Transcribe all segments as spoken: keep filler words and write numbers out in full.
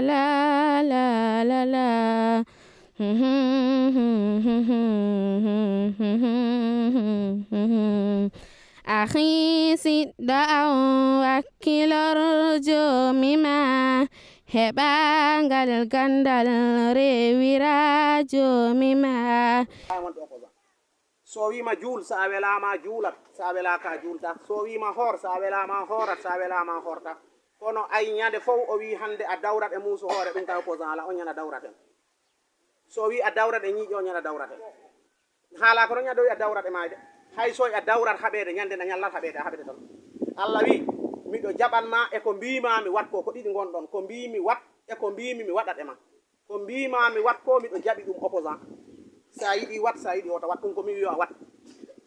la la la la. Axi siɗɗo an, wakkilor joomi ma, heɓa ngal gandal, rewira joomi ma. Ay, won ɗo ko ba. So wiima juul, so a welaama a juulat, so a welaaka a juulta. So wiima hoor, so a welaama a hoorat, so a welaama a hoorta. Kono ay ñande fof o wii hannde a dawrat e muusu hoore, ɗum ka opposant ala, on ñande a dawrat en. So wii a dawrat e ñiiƴe, on ñande a dawrat en. Haala ko noon ñande o wii a dawrat e maayde. Hay so a dawrat haɓeede, ñande a ñallat haɓeede, a haɓete toon. Allah wii, miɗo jaɓan ma e ko mbiimaa mi waɗ ko, ko ɗiɗi ngonɗon, ko mbiimi waɗ e ko mbiimi mi waɗat e ma. Ko mbiimaa mi waɗ ko, miɗo jaɓi ɗum opposant. So a yiɗi waɗ, so a yiɗi wota waɗ, ɗum ko mi wiyo a waɗ.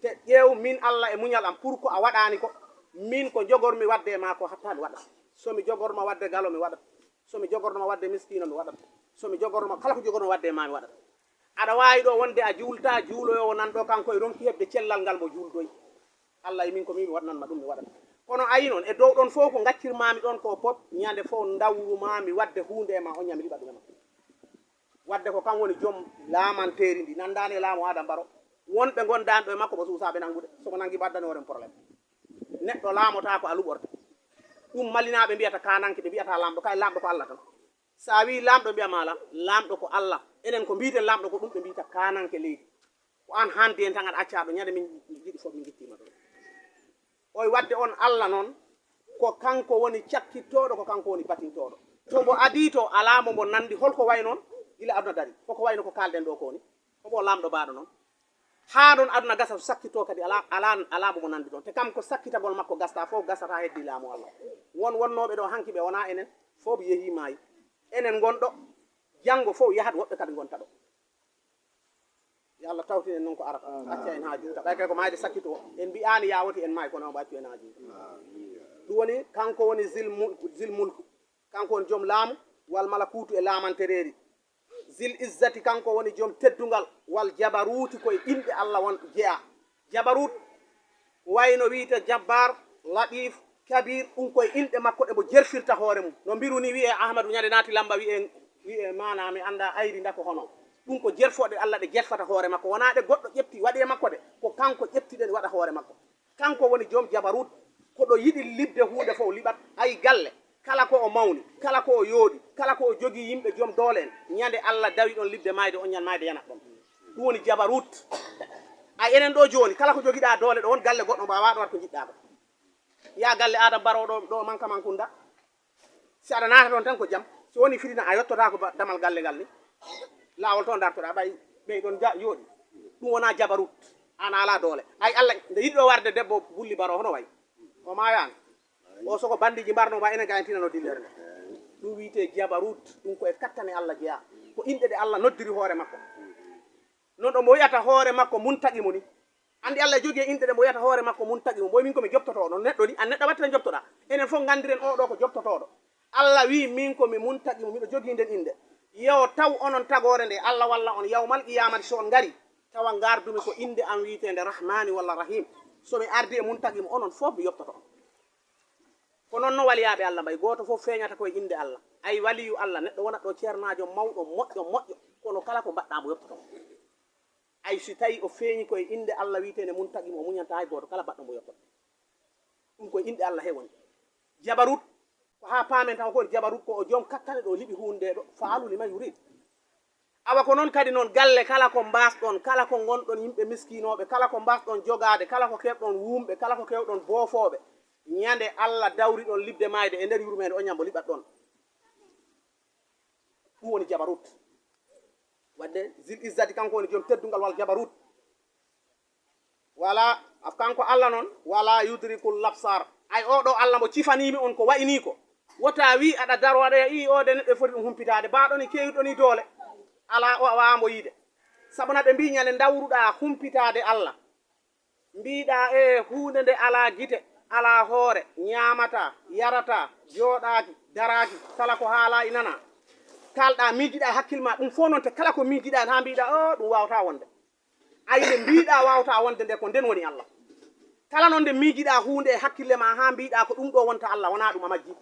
Te ƴeew min Allah e muñal am, pour ko a waɗaani ko, min ko jogormi waɗde e ma ko hatta mi waɗa. So mi jogorma waɗde galo, mi waɗat. So mi jogornoma waɗde miskiino, mi waɗat. So mi jogornoma kala ko jogornoma waɗde e ma, mi waɗat. Aɗa waawi ɗo wonde a juulta, juuloyoowo nan ɗo, kanko e ronki heɓde cellal ngal mo juuldoy. Allah e min ko min mi waɗanan ma ɗum, mi waɗat. Kono ayi noon, e dow ɗon fof ko ngaccirmaami ɗon ko pop, ñande fof ndawrumaami waɗde huunde e ma, on ñande mi liɓa ɗum e ma. Waɗde ko kam woni joom laamanteeri ndi, nanndaani e laamu Aadama Baro. Wonɓe ngondaani ɗo e makko, ɓe suusaaɓe nanngude. So ɓe nanngii, ɓe addanoo en problème. Neɗɗo laamotaako a luɓorte. Ɗum malinaaɓe mbiyata kaananke, ɓe mbiyata laamɗo, kay laamɗo ko Allah tan. So a wii laamɗo, mbiya ma ala, laamɗo ko Allah. Enen ko mbiiten laamɗo ko ɗum ɓe mbiyta kaananke leydi. Ko aan haandi en tan aɗa acca ɗo, ñande min njiɗi fof min ngittiima ɗo. Oy waɗde on Allah noon, ko kanko woni cakkittooɗo, ko kanko woni batintooɗo. To mbo adii to, alaa mo mbo nanndi, holko wayi noon gila aduna dari? Koko wayi no ko kaalɗen ɗo ko woni? Ko mbo laamɗo baaɗo noon? Haa ɗon aduna gasa, so sakkitoo kadi, alaa, alaa, alaa mo mo nanndi ɗon. Te kam ko sakkitagol makko gasta, fof gasata heddi laamu Allah. Won wonnooɓe ɗo hanki ɓe wonaa enen, fof yehii maayi. Enen ngon ɗo, janngo fof yahat, woɓɓe kadi ngonta ɗo. Yo Allah tawtin en noon ko arata. Acca en haa juuta. Ɓay kay ko maayde sakkitoo. En mbiyaani yaa woti en maay, kono omo accu en haa juuta. Ɗum woni, kanko woni zil mulku, zil mulku. Kanko woni joom laamu, wal malakuutu e laamantereeri. Zil izzati, kanko woni joom teddungal, wal jabaruuti, ko e inɗe Allah won jeyaa. Jabarut, wayno wiyte Jabbar, Latif, Kabir, ɗum ko e inɗe makko ɗe mbo jerfirta hoore mum. No mbiru ni wiyee Ahmadu ñande naati lamba wiyee, wiyee maana mi annda ayri nda ko hono. Ɗum ko jerfooɗe Allah ɗe jerfata hoore makko. Wonaa ɗe goɗɗo ƴefti waɗi e makko de, ko kanko ƴefti ɗe waɗa hoore makko. Kanko woni joom jabarut, ko ɗo yiɗi liɓde huunde fof liɓat. Ay galle, kala ko o mawni, kala ko o yooɗi, kala ko o jogii yimɓe joom doole en, ñande Allah dawi ɗon liɓde maayde, on ñan maayde yanat ɗon. Ɗum woni jabarut. Ay enen ɗo jooni, kala ko jogiɗaa doole ɗo, won galle goɗɗo mbaawaa ɗo waɗ ko njiɗɗaa ko. Yaa galle Aadam Baro ɗo, ɗo Manka Mankunda. Si aɗa naata toon tan ko jam. So woni firina a yottotaako ba-, damal galle ngal ni. Laawol toon dartoɗaa ɓay ɓey ɗon ja-, yooɗi. Ɗum wonaa jabarut. Aan a alaa doole. Ay Allah, nde yiɗi ɗo warde debbo Bulli Baro hono wayi. O maayaano. O soko bandiiji mbarno ma enen ga en tinano dillere nde. Ɗum wiyetee jabarut. Ɗum ko e kattane Allah jeyaa. Ko inɗe ɗe Allah noddiri hoore makko. Noon ɗo mbo wiyata hoore makko Muntaqimu ni. Anndi Allah jogii e inɗe ɗe mbo wiyata hoore makko Muntaqimu. Mbo min ko mi joptotooɗo. Neɗɗo ni, an neɗɗo wattata joptoɗaa. Enen fof nganndiren oo ɗo ko joptotooɗo. Allah wii min ko mi Muntaqimu, miɗo jogii nden innde. Yo taw onon tagoore nde, Allah walla on yawmal qiyaamati so on ngari, tawa ngardumi ko innde am wiyeteende Rahmaani walla Rahiim. So mi ardii e Muntaqimu, onon fof mi yoptoto on. Ko noon no waliyaaɓe Allah mbayi, gooto fof feeñata ko e innde Allah. Ay waliyu Allah, neɗɗo wonat ɗo ceernaajo mawɗo, moƴƴo, moƴƴo, kono kala ko mbaɗɗaa mbo yoptoto on. Ay si tawi o feeñi ko e innde Allah wiyeteende Muntaqimu, o muñanta hay gooto, kala baɗɗo mbo yoppoto. Ɗum ko e innde Allah he woni. Jabarut, ko haa paamen tan ko woni jabarut, ko o joom kakkane ɗo liɓi huunde ɗo, faalu liman yurid. Awa ko noon kadi noon galle kala ko mbaasɗon, kala ko ngonɗon yimɓe miskiinooɓe, kala ko mbaasɗon jogaade, kala ko keewɗon wuumɓe, kala ko keewɗon boofooɓe, ñande Allah dawri ɗon liɓde maayde e nder yurmeende o ñambo liɓat ɗon. Ɗum woni jabarut. Waɗde zil izzati kanko woni joom teddungal wal jabarut. Wala, af-, kanko Allah noon, wala yudrikul labsar. Ay oo ɗo Allah mbo cifaniimi on ko wayi nii ko. Wota wii aɗa daro aɗa ii oo de neɗɗo e foti ɗum humpitaade. Baaɗo ni keewɗo ni doole. Alaa o a waawaa mbo yiide. Sabu na ɓe mbii ñande ndawruɗaa humpitaade Allah. Mbiiɗaa e huunde nde alaa gite, alaa hoore, ñaamataa, yarataa, jooɗaaki, daraaki, kala ko haalaa e nanaa. Kaalɗaa miijiɗaa e hakkil maa, ɗum fof noon te kala ko miijiɗaa haa mbiiɗaa, o ɗum waawataa wonde. Ay, nde mbiiɗaa waawtaa wonde nde, ko nden woni Allah. Kala noon nde miijiɗaa huunde e hakkille maa haa mbiiɗaa ko ɗum ɗoo wonta Allah, wonaa ɗum a majjii.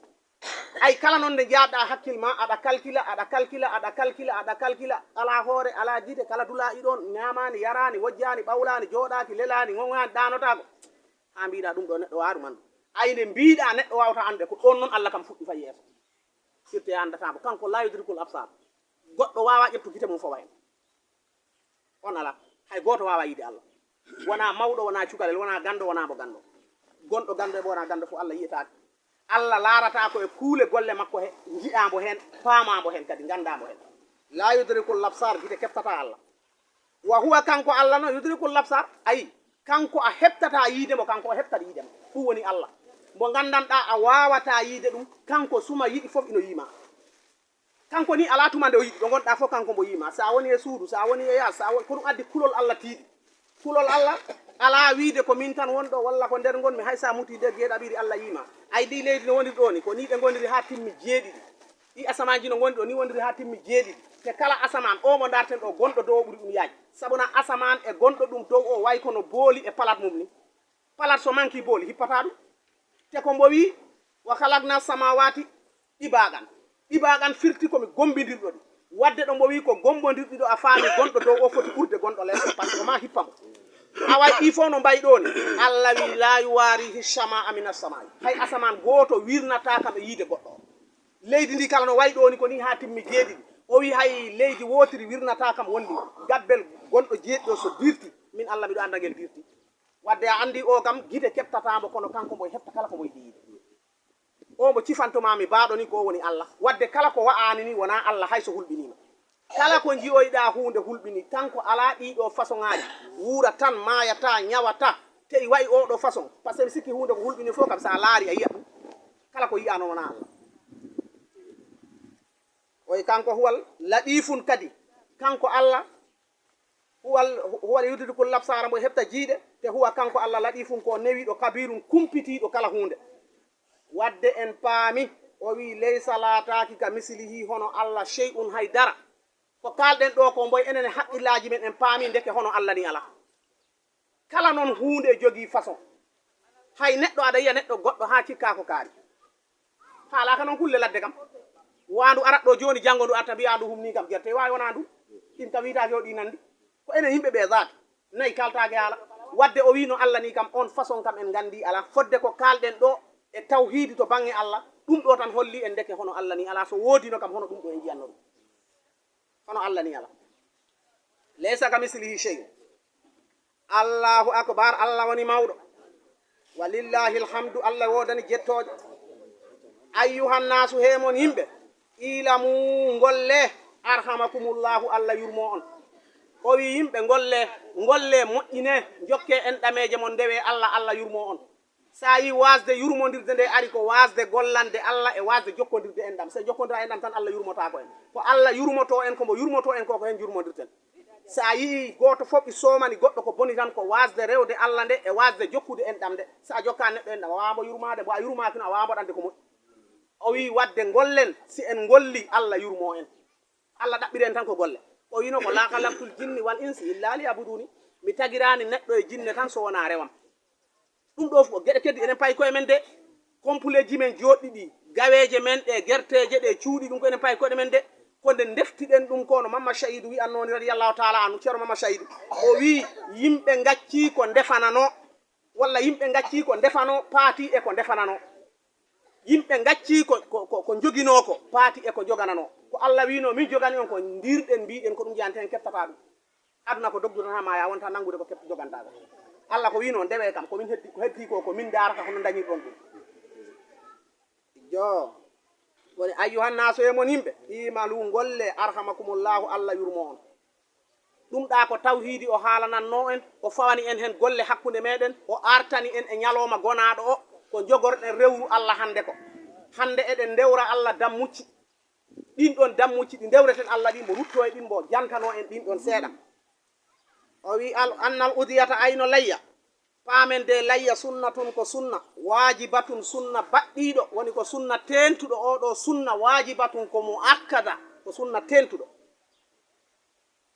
Ay, kala noon nde njaatɗaa hakkil maa, aɗa kalkila, aɗa kalkila, aɗa kalkila, aɗa kalkila, alaa hoore, alaa gite, kala dulaa iɗoon, ñaamaani, yaraani, wojjaani, ɓawlaani, jooɗaaki, lelaani, ŋoŋaani, ɗaanotaako. Haa mbiiɗaa ɗum ɗoo neɗɗo waaru man. Ay, nde mbiiɗaa neɗɗo waawtaa annde, ko ɗoon noon Allah kam fuɗɗi fay yeeso. Firti a anndataa mo. Kanko laa yudrikul absar. Goɗɗo waawaa ƴeftu gite mum fawa heen. On alaa. Hay gooto waawaa yiide Allah. Wonaa mawɗo, wonaa cukalel, wonaa ganndo, wonaa mo ganndo. Gonɗo ganndo e mo wonaa ganndo fof Allah yiyetaake. Allah laarataa ko e kuule golle makko he, njiɗaa mbo heen, paamaa mbo heen, kadi nganndaa mbo heen. Laa yudrikul absar, gite keftataa Allah. Wa huwa, kanko Allah no, yudrikul absar, ayi, kanko a heɓtataa yiide mo, kanko o heɓtat yiide mo. Ɗum woni Allah. Mbo nganndanɗaa a waawataa yiide ɗum, kanko suma yiɗi fof ino yiima. Kanko ni alaa tuma nde o yiɗi, ɗo ngonɗaa fof kanko mbo yiima. So a woni e suudu, so a woni e yaas, so a woni, ko ɗum addi kulol Allah tiiɗi. Kulol Allah alaa wiide ko min tan woni ɗo, walla ko nder ngonmi, hay so a muti nder geeɗaɓiri Allah yiima. Ay, ndi leydi no woniri ɗo ni, ko ni ɗe ngoniri haa timmi jeeɗiɗi. Ɗi asamaaji no ngonɗi ɗo ni woniri haa timmi jeeɗiɗi. Te kala asamaan, o mo ndaarten ɗo, gonɗo dow o ɓuri ɗum yaaj. Sabu na asamaan e gonɗo ɗum dow o way kono booli e palat mum ni. Palat so manki booli, hippataa ɗum. Te ko mbo wii, "Wa khalaqna samawati ɗibaqan." Ɗibaqan firti ko mi gombindirɗo ɗi. Wadde ɗo mbo wii ko gombondirɗi ɗo, a faami gonɗo dow o foti ɓurde gonɗo les, par ce que ma hippa mo. A way ɗi fof no mbayi ɗo ni. Allah wii, "La yuwarihi shama amina samai." Hay asamaan gooto wirnataa kam e yiide goɗɗo o. Leydi ndi kala no way ɗo ni ko ni haa timmi jeeɗiɗi. O wii hay leydi wootiri wirnataa kam wondi. Gabbel gonɗo jeeɗiɗo so dirti, min Allah miɗo annda ngel dirti. Wadde a anndi o kam gite keɓtataa mbo, kono kanko mbo heɓta kala ko mbo yiɗi yiide. O mbo cifanto maa mi baaɗo ni ko o woni Allah. Wadde kala ko wa'aani ni wonaa Allah hay so hulɓiniima. Kala ko njiyoyɗaa huunde hulɓini, kanko alaa ɗii ɗoo façon ŋaaji. Wuura tan, maaya taa, ñawa taa. Te i wa'i oo ɗoo façon. Par ce que mi sikki huunde ko hulɓini fof kam, so a laari a yiya ɗum. Kala ko yi'aa noon wonaa Allah. Oy kanko huwal laɗiifun kadi. Kanko Allah huwal, huwal yudrikul absara mbo heɓta jiiɗe. Te huwa kanko Allah laɗiifun ko newiiɗo kabirun kumpitiiɗo kala huunde. Wadde en paami, o wii, "Laysa laataaki ka mislihi hono Allah shay'un hay dara." Ko kaalɗen ɗo ko mboy enen e haqqillaaji men en paami ndeke hono Allah ni alaa. Kala noon huunde e jogii façon. Hay neɗɗo aɗa yiya neɗɗo goɗɗo haa cikkaa ko kaari. Haalaaka noon kulle ladde kam. Waandu arat ɗo jooni, janngo ndu arta mbiya ndu humnii kam gerte. Waawi wonaa ndu. Ɗin kam wiytaake o ɗi nanndi. Ko enen yimɓe ɓe zaati. Nayi kaltaake haala. Wadde o wii no Allah ni kam, on façon kam en nganndi alaa. Fodde ko kaalɗen ɗo e tawhiidi to baŋnge Allah, ɗum ɗo tan holli en ndeke hono Allah ni alaa. So woodino kam hono ɗum ɗo en njiyanno ɗum. Hono Allah ni alaa. Laysa ka mislihi shay'un. Allahu akbar, Allah woni mawɗo. Walillahi alhamdu, Allah woodani jettooje. Ayyuhan nasu, he mon yimɓe, ilamu, ngolle, arhamakumullahu, Allah yurmo on. O wi yimɓe, ngolle, ngolle, moƴƴine, njokke enɗameeje mon, ndewe Allah, Allah yurmo on. So a yii waasde yurmondirde nde ari ko waasde gollande Allah e waasde jokkondirde enɗam. So en jokkondira enɗam tan, Allah yurmotaako en. Ko Allah yurmotoo en, ko mbo yurmotoo en ko, ko heen njurmondirten. So a yii gooto fof i soomani goɗɗo ko boni tan, ko waasde rewde Allah nde e waasde jokkude enɗam nde. So a jokkaani neɗɗo enɗam, a waawaa mbo yurmaade, mbo a yurmaaki no, a waawaa mbo waɗande ko moƴƴi. O wii waɗde ngollen, si en ngollii, Allah yurmoo en. Allah ɗaɓɓiri en tan ko golle. O wiino ko, "Laa khalaqtul jinni wal insi illa li abuduni." Mi tagiraani neɗɗo e jinne tan so wonaa rewam. Ɗum ɗo fof, geɗe keddi enen payi koye men de. Kompuleeji men jooɗɗi ɗi, gaweeje men ɗe, gerteeje ɗe, cuuɗi ɗum ko enen payi koɗe men de. Ko nde ndeftiɗen ɗum ko no Mamma Sayidu wi'annoo ni radiyallahu taala anhu, Ceerno Mamma Sayidu. O wii yimɓe ngaccii ko ndefananoo, walla yimɓe ngaccii ko ndefanoo, paati e ko ndefananoo. Yimɓe ngaccii ko, ko, ko, ko njoginoo ko, paati e ko njogananoo. Ko Allah wiinoo, "Min jogani on ko ndirɗen, mbiiɗen ko ɗum jeyante heen, keɓtataa ɗum." Aduna ko dogdu tan haa maayaa, wonta nanngude ko keɓ-, jogantaa ko. Allah ko wiinoo, "Ndewee kam, ko min heddi, ko heddii ko, ko min ndaarata hono ndañirɗon ɗum." Joo. Woni, "Ayyuhan naasu, e mon yimɓe, imalu, ngolle, arhamakumullahu, Allah yurmoo on." Ɗum ɗa ko tawhiidi o haalanannoo en, o fawani en heen golle hakkunde meeɗen, o artani en e ñalooma gonaaɗo o, ko njogorɗen rewru Allah hannde ko. Hannde eɗen ndewra Allah dammucci. Ɗin ɗon dammucci ɗi ndewreten Allah ɗin, mbo ruttoo e ɗin, mbo jantanoo en ɗin ɗon seeɗa. O wii, "Al-, annal udiyata, ayno layya." Paamen de layya sunnatun ko sunna, waajibatun sunna baɗɗiiɗo, woni ko sunna teentuɗo, oo ɗoo sunna waajibatun ko muakkada, ko sunna teentuɗo.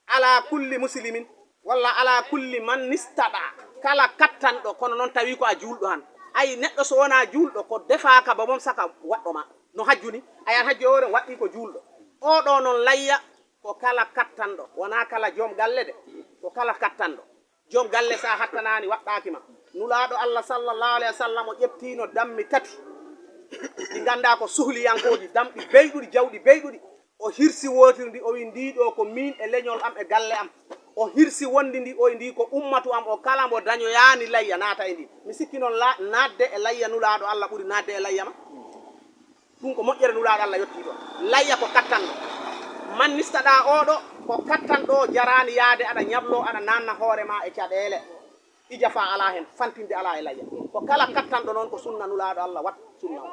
Ala kulli muslimin, Walla ala kulli man istaɗa, kala kattanɗo, kono noon tawi ko a juulɗo han. Ay, neɗɗo so wonaa juulɗo, ko defaaka ba mom saka waɗɗo ma. No hajju ni, ay an hajju e hoore waɗɗii ko juulɗo. Oo ɗoo noon layya, ko kala kattanɗo, wonaa kala joom galle de, ko kala kattanɗo. Joom galle so a hattanaani waɗɗaaki ma. Nulaaɗo Allah sallallahu alayhi wa sallam o ƴeftiino dammi tati. Ɗi nganndaa ko suhliyankooji, damɗi beyɗuɗi, jawɗi beyɗuɗi. O hirsi wootiri ndi, o wi, "Ndii ɗoo ko miin e leñol am e galle am." O hirsi wondi ndi, o wi, "Ndii ko ummatu am, o kala mbo dañoyaani layya naata e ndi." Mi sikki noon la-, naatde e layya Nulaaɗo Allah ɓuri naatde e layya ma. Ɗum ko moƴƴere Nulaaɗo Allah yottii ɗoon. Layya ko kattanɗo. Man nistaɗaa oo ɗoo, ko kattanɗo jaraani yahde aɗa ñabloo, aɗa naatna hoore ma e caɗeele. Ijafaa alaa heen, fantinde alaa e layya. Ko kala kattanɗo noon ko sunna Nulaaɗo Allah wat sunna o.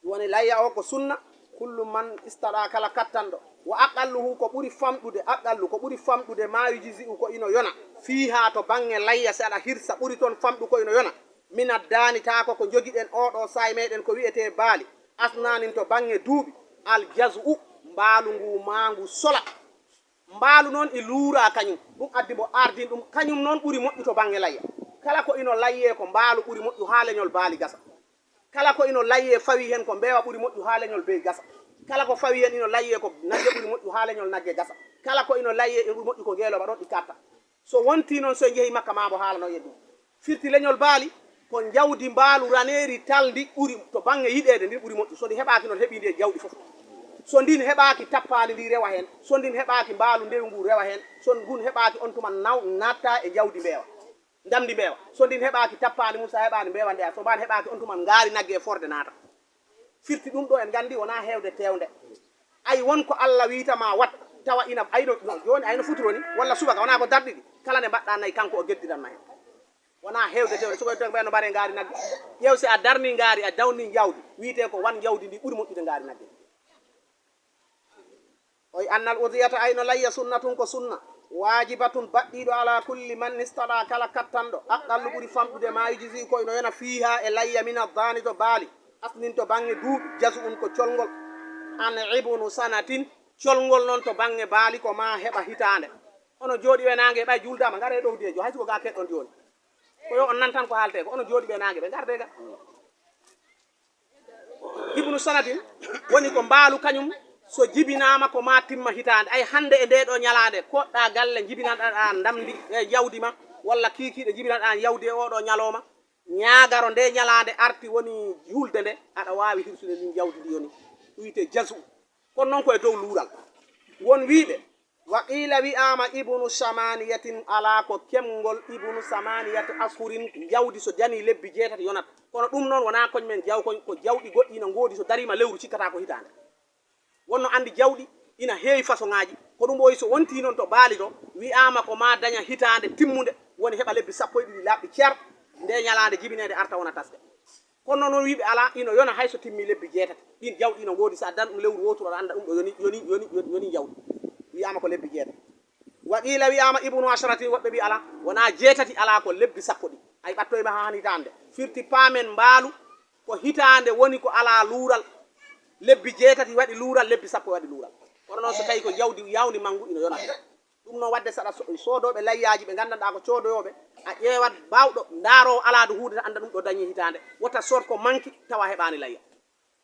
Woni layya o ko sunna, kullu man istaɗaa kala kattanɗo. Wa aqalluhu ko ɓuri famɗude, aqallu ko ɓuri famɗude maa yujzi'u ko ino yona. Fiihaa to bannge layya si aɗa hirsa ɓuri toon famɗu ko ino yona. Minad daani taa ko ko njogiɗen oo ɗoo saay meɗen ko wiyetee baali. Asnaanin to bannge duuɓi. Al jaz'u, mbaalu ngu maa ngu sola. Mbaalu noon e luuraa kañum. Ɗum addi mbo ardin ɗum. Kañum noon ɓuri moƴƴu to bannge layya. Kala ko ino layyee ko mbaalu ɓuri moƴƴu haa leñol baali gasa. Kala ko ino layyee fawii heen ko mbeewa ɓuri moƴƴu haa leñol beyi gasa. Kala ko fawii heen ino layyee ko nagge ɓuri moƴƴu haa leñol nagge gasa. Kala ko ino layyee ino ɓuri moƴƴu ko ngeelooba ɗoon ɗi katta. So wontii noon so en njehii Makka maa mbo haalano en ɗum. Firti leñol baali ko njawdi mbaalu raneeri talndi ɓuri to bannge yiɗeede ndin ɓuri moƴƴu. So ndi heɓaaki noon heɓii ndi e jawɗi fof. So ndin heɓaaki tappaali ndi rewa heen. So ndin heɓaaki mbaalu ndewu ngu rewa heen. So ngun heɓaaki on tuma naw natta e njawdi mbeewa. Ndamndi mbeewa. So ndin heɓaaki tappaali mum, so a heɓaani mbeewa ndeya. So mbaan heɓaaki on tuma ngaari nagge e forde naata. Firti ɗum ɗo en nganndi wonaa heewde teewnde. Ay won ko Allah wiyta ma wat, tawa ina, ay no, no, jooni ay no futuro ni, walla subaka, wonaa ko darɗiɗi, kala nde mbaɗɗa nayi kanko o geddiran ma heen. Wonaa heewde teewnde, sukoy tan ɓe no mbaree ngaari nagge. Ƴeew si a darnii ngaari, a dawnii njawdi, wiyetee ko wan njawdi ndi ɓuri moƴƴude ngaari nagge. Oy annal udiyata ayno layya sunnatun ko sunna, waajibatun baɗɗiiɗo ala kulli man istaɗa kala kattanɗo, aqallu ɓuri famɗude ma yujzi ko ino yona fiiha e layya min addaani to baali, asnin to bannge duuɓi, jazu'un ko colngol, an ibnu sanatin, colngol noon to bannge baali ko ma heɓa hitaande. Onon jooɗiiɓe naange ɓay juuldaama, ngaree ɗowdi e jo, hay siko ga keɗɗon jooni. Ko yo on nan tan ko haaltee ko, onon jooɗiiɓe naange ɓe ngardee ga. Ibnu sanatin woni ko mbaalu kañum so jibinaama ko ma timma hitaande. Ay hannde e ndee ɗoo ñalaande, koɗɗa galle, njibinaɗa ndamndi e jawdi ma, walla kiikiiɗe njibinaɗa jawdi e oo ɗoo ñalooma. Ñaagaro ndee ñalaande arti woni hulde nde, aɗa waawi hirsude ndin jawdi ndi yoni. Ɗum wiyetee jazu. Kono noon ko e dow luural. Won wiiɓe, wa qiila wi'aama ibnu samaniyatin, alaa ko keɓngol ibnu samaniyati ashurin, jawdi so janii lebbi jeetati yonat. Kono ɗum noon wonaa koñ men jaw koñ, ko jawɗi goɗɗi ina ngoodi so dariima lewru cikkataa ko hitaande. Wonno anndi jawɗi ina heewi fasoŋaaji, ko ɗum ɓooyi so wontii noon to baali to, wi'aama ko maa daña hitaande timmunde, woni heɓa lebbi sappo e ɗiɗi laaɓɗi cer, nde ñalaande jibineede arta wona tasde. Kono noon wiiɓe alaa, ino yona hay so timmii lebbi jeetati. Ɗiin jawɗi ino ngoodi, so a dan ɗum lewru wooturu, aɗa annda ɗum ɗo yoni, yoni, yoni, yoni, yoni jawɗi. Wiyaama ko lebbi jeetati. Wa qiila wiyaama ibnu asharatin, woɓɓe mbi alaa, wonaa jeetati alaa, ko lebbi sappo ɗi. Ay ɓattoyma haa han hitaande. Firti paamen mbaalu, ko hitaande woni ko alaa luural. Lebbi jeetati waɗi luural, lebbi sappo waɗi luural. Kono noon so tawi ko jawdi yawndi manngu ino yona. Ɗum noon waɗde saɗa so-, soodooɓe layyaaji ɓe nganndanɗaa ko coodoyooɓe, a ƴeewat baawɗo ndaaroowo alaadu huunde tan annda ɗum ɗo dañii hitaande. Wota sood ko manki tawa heɓaani layya.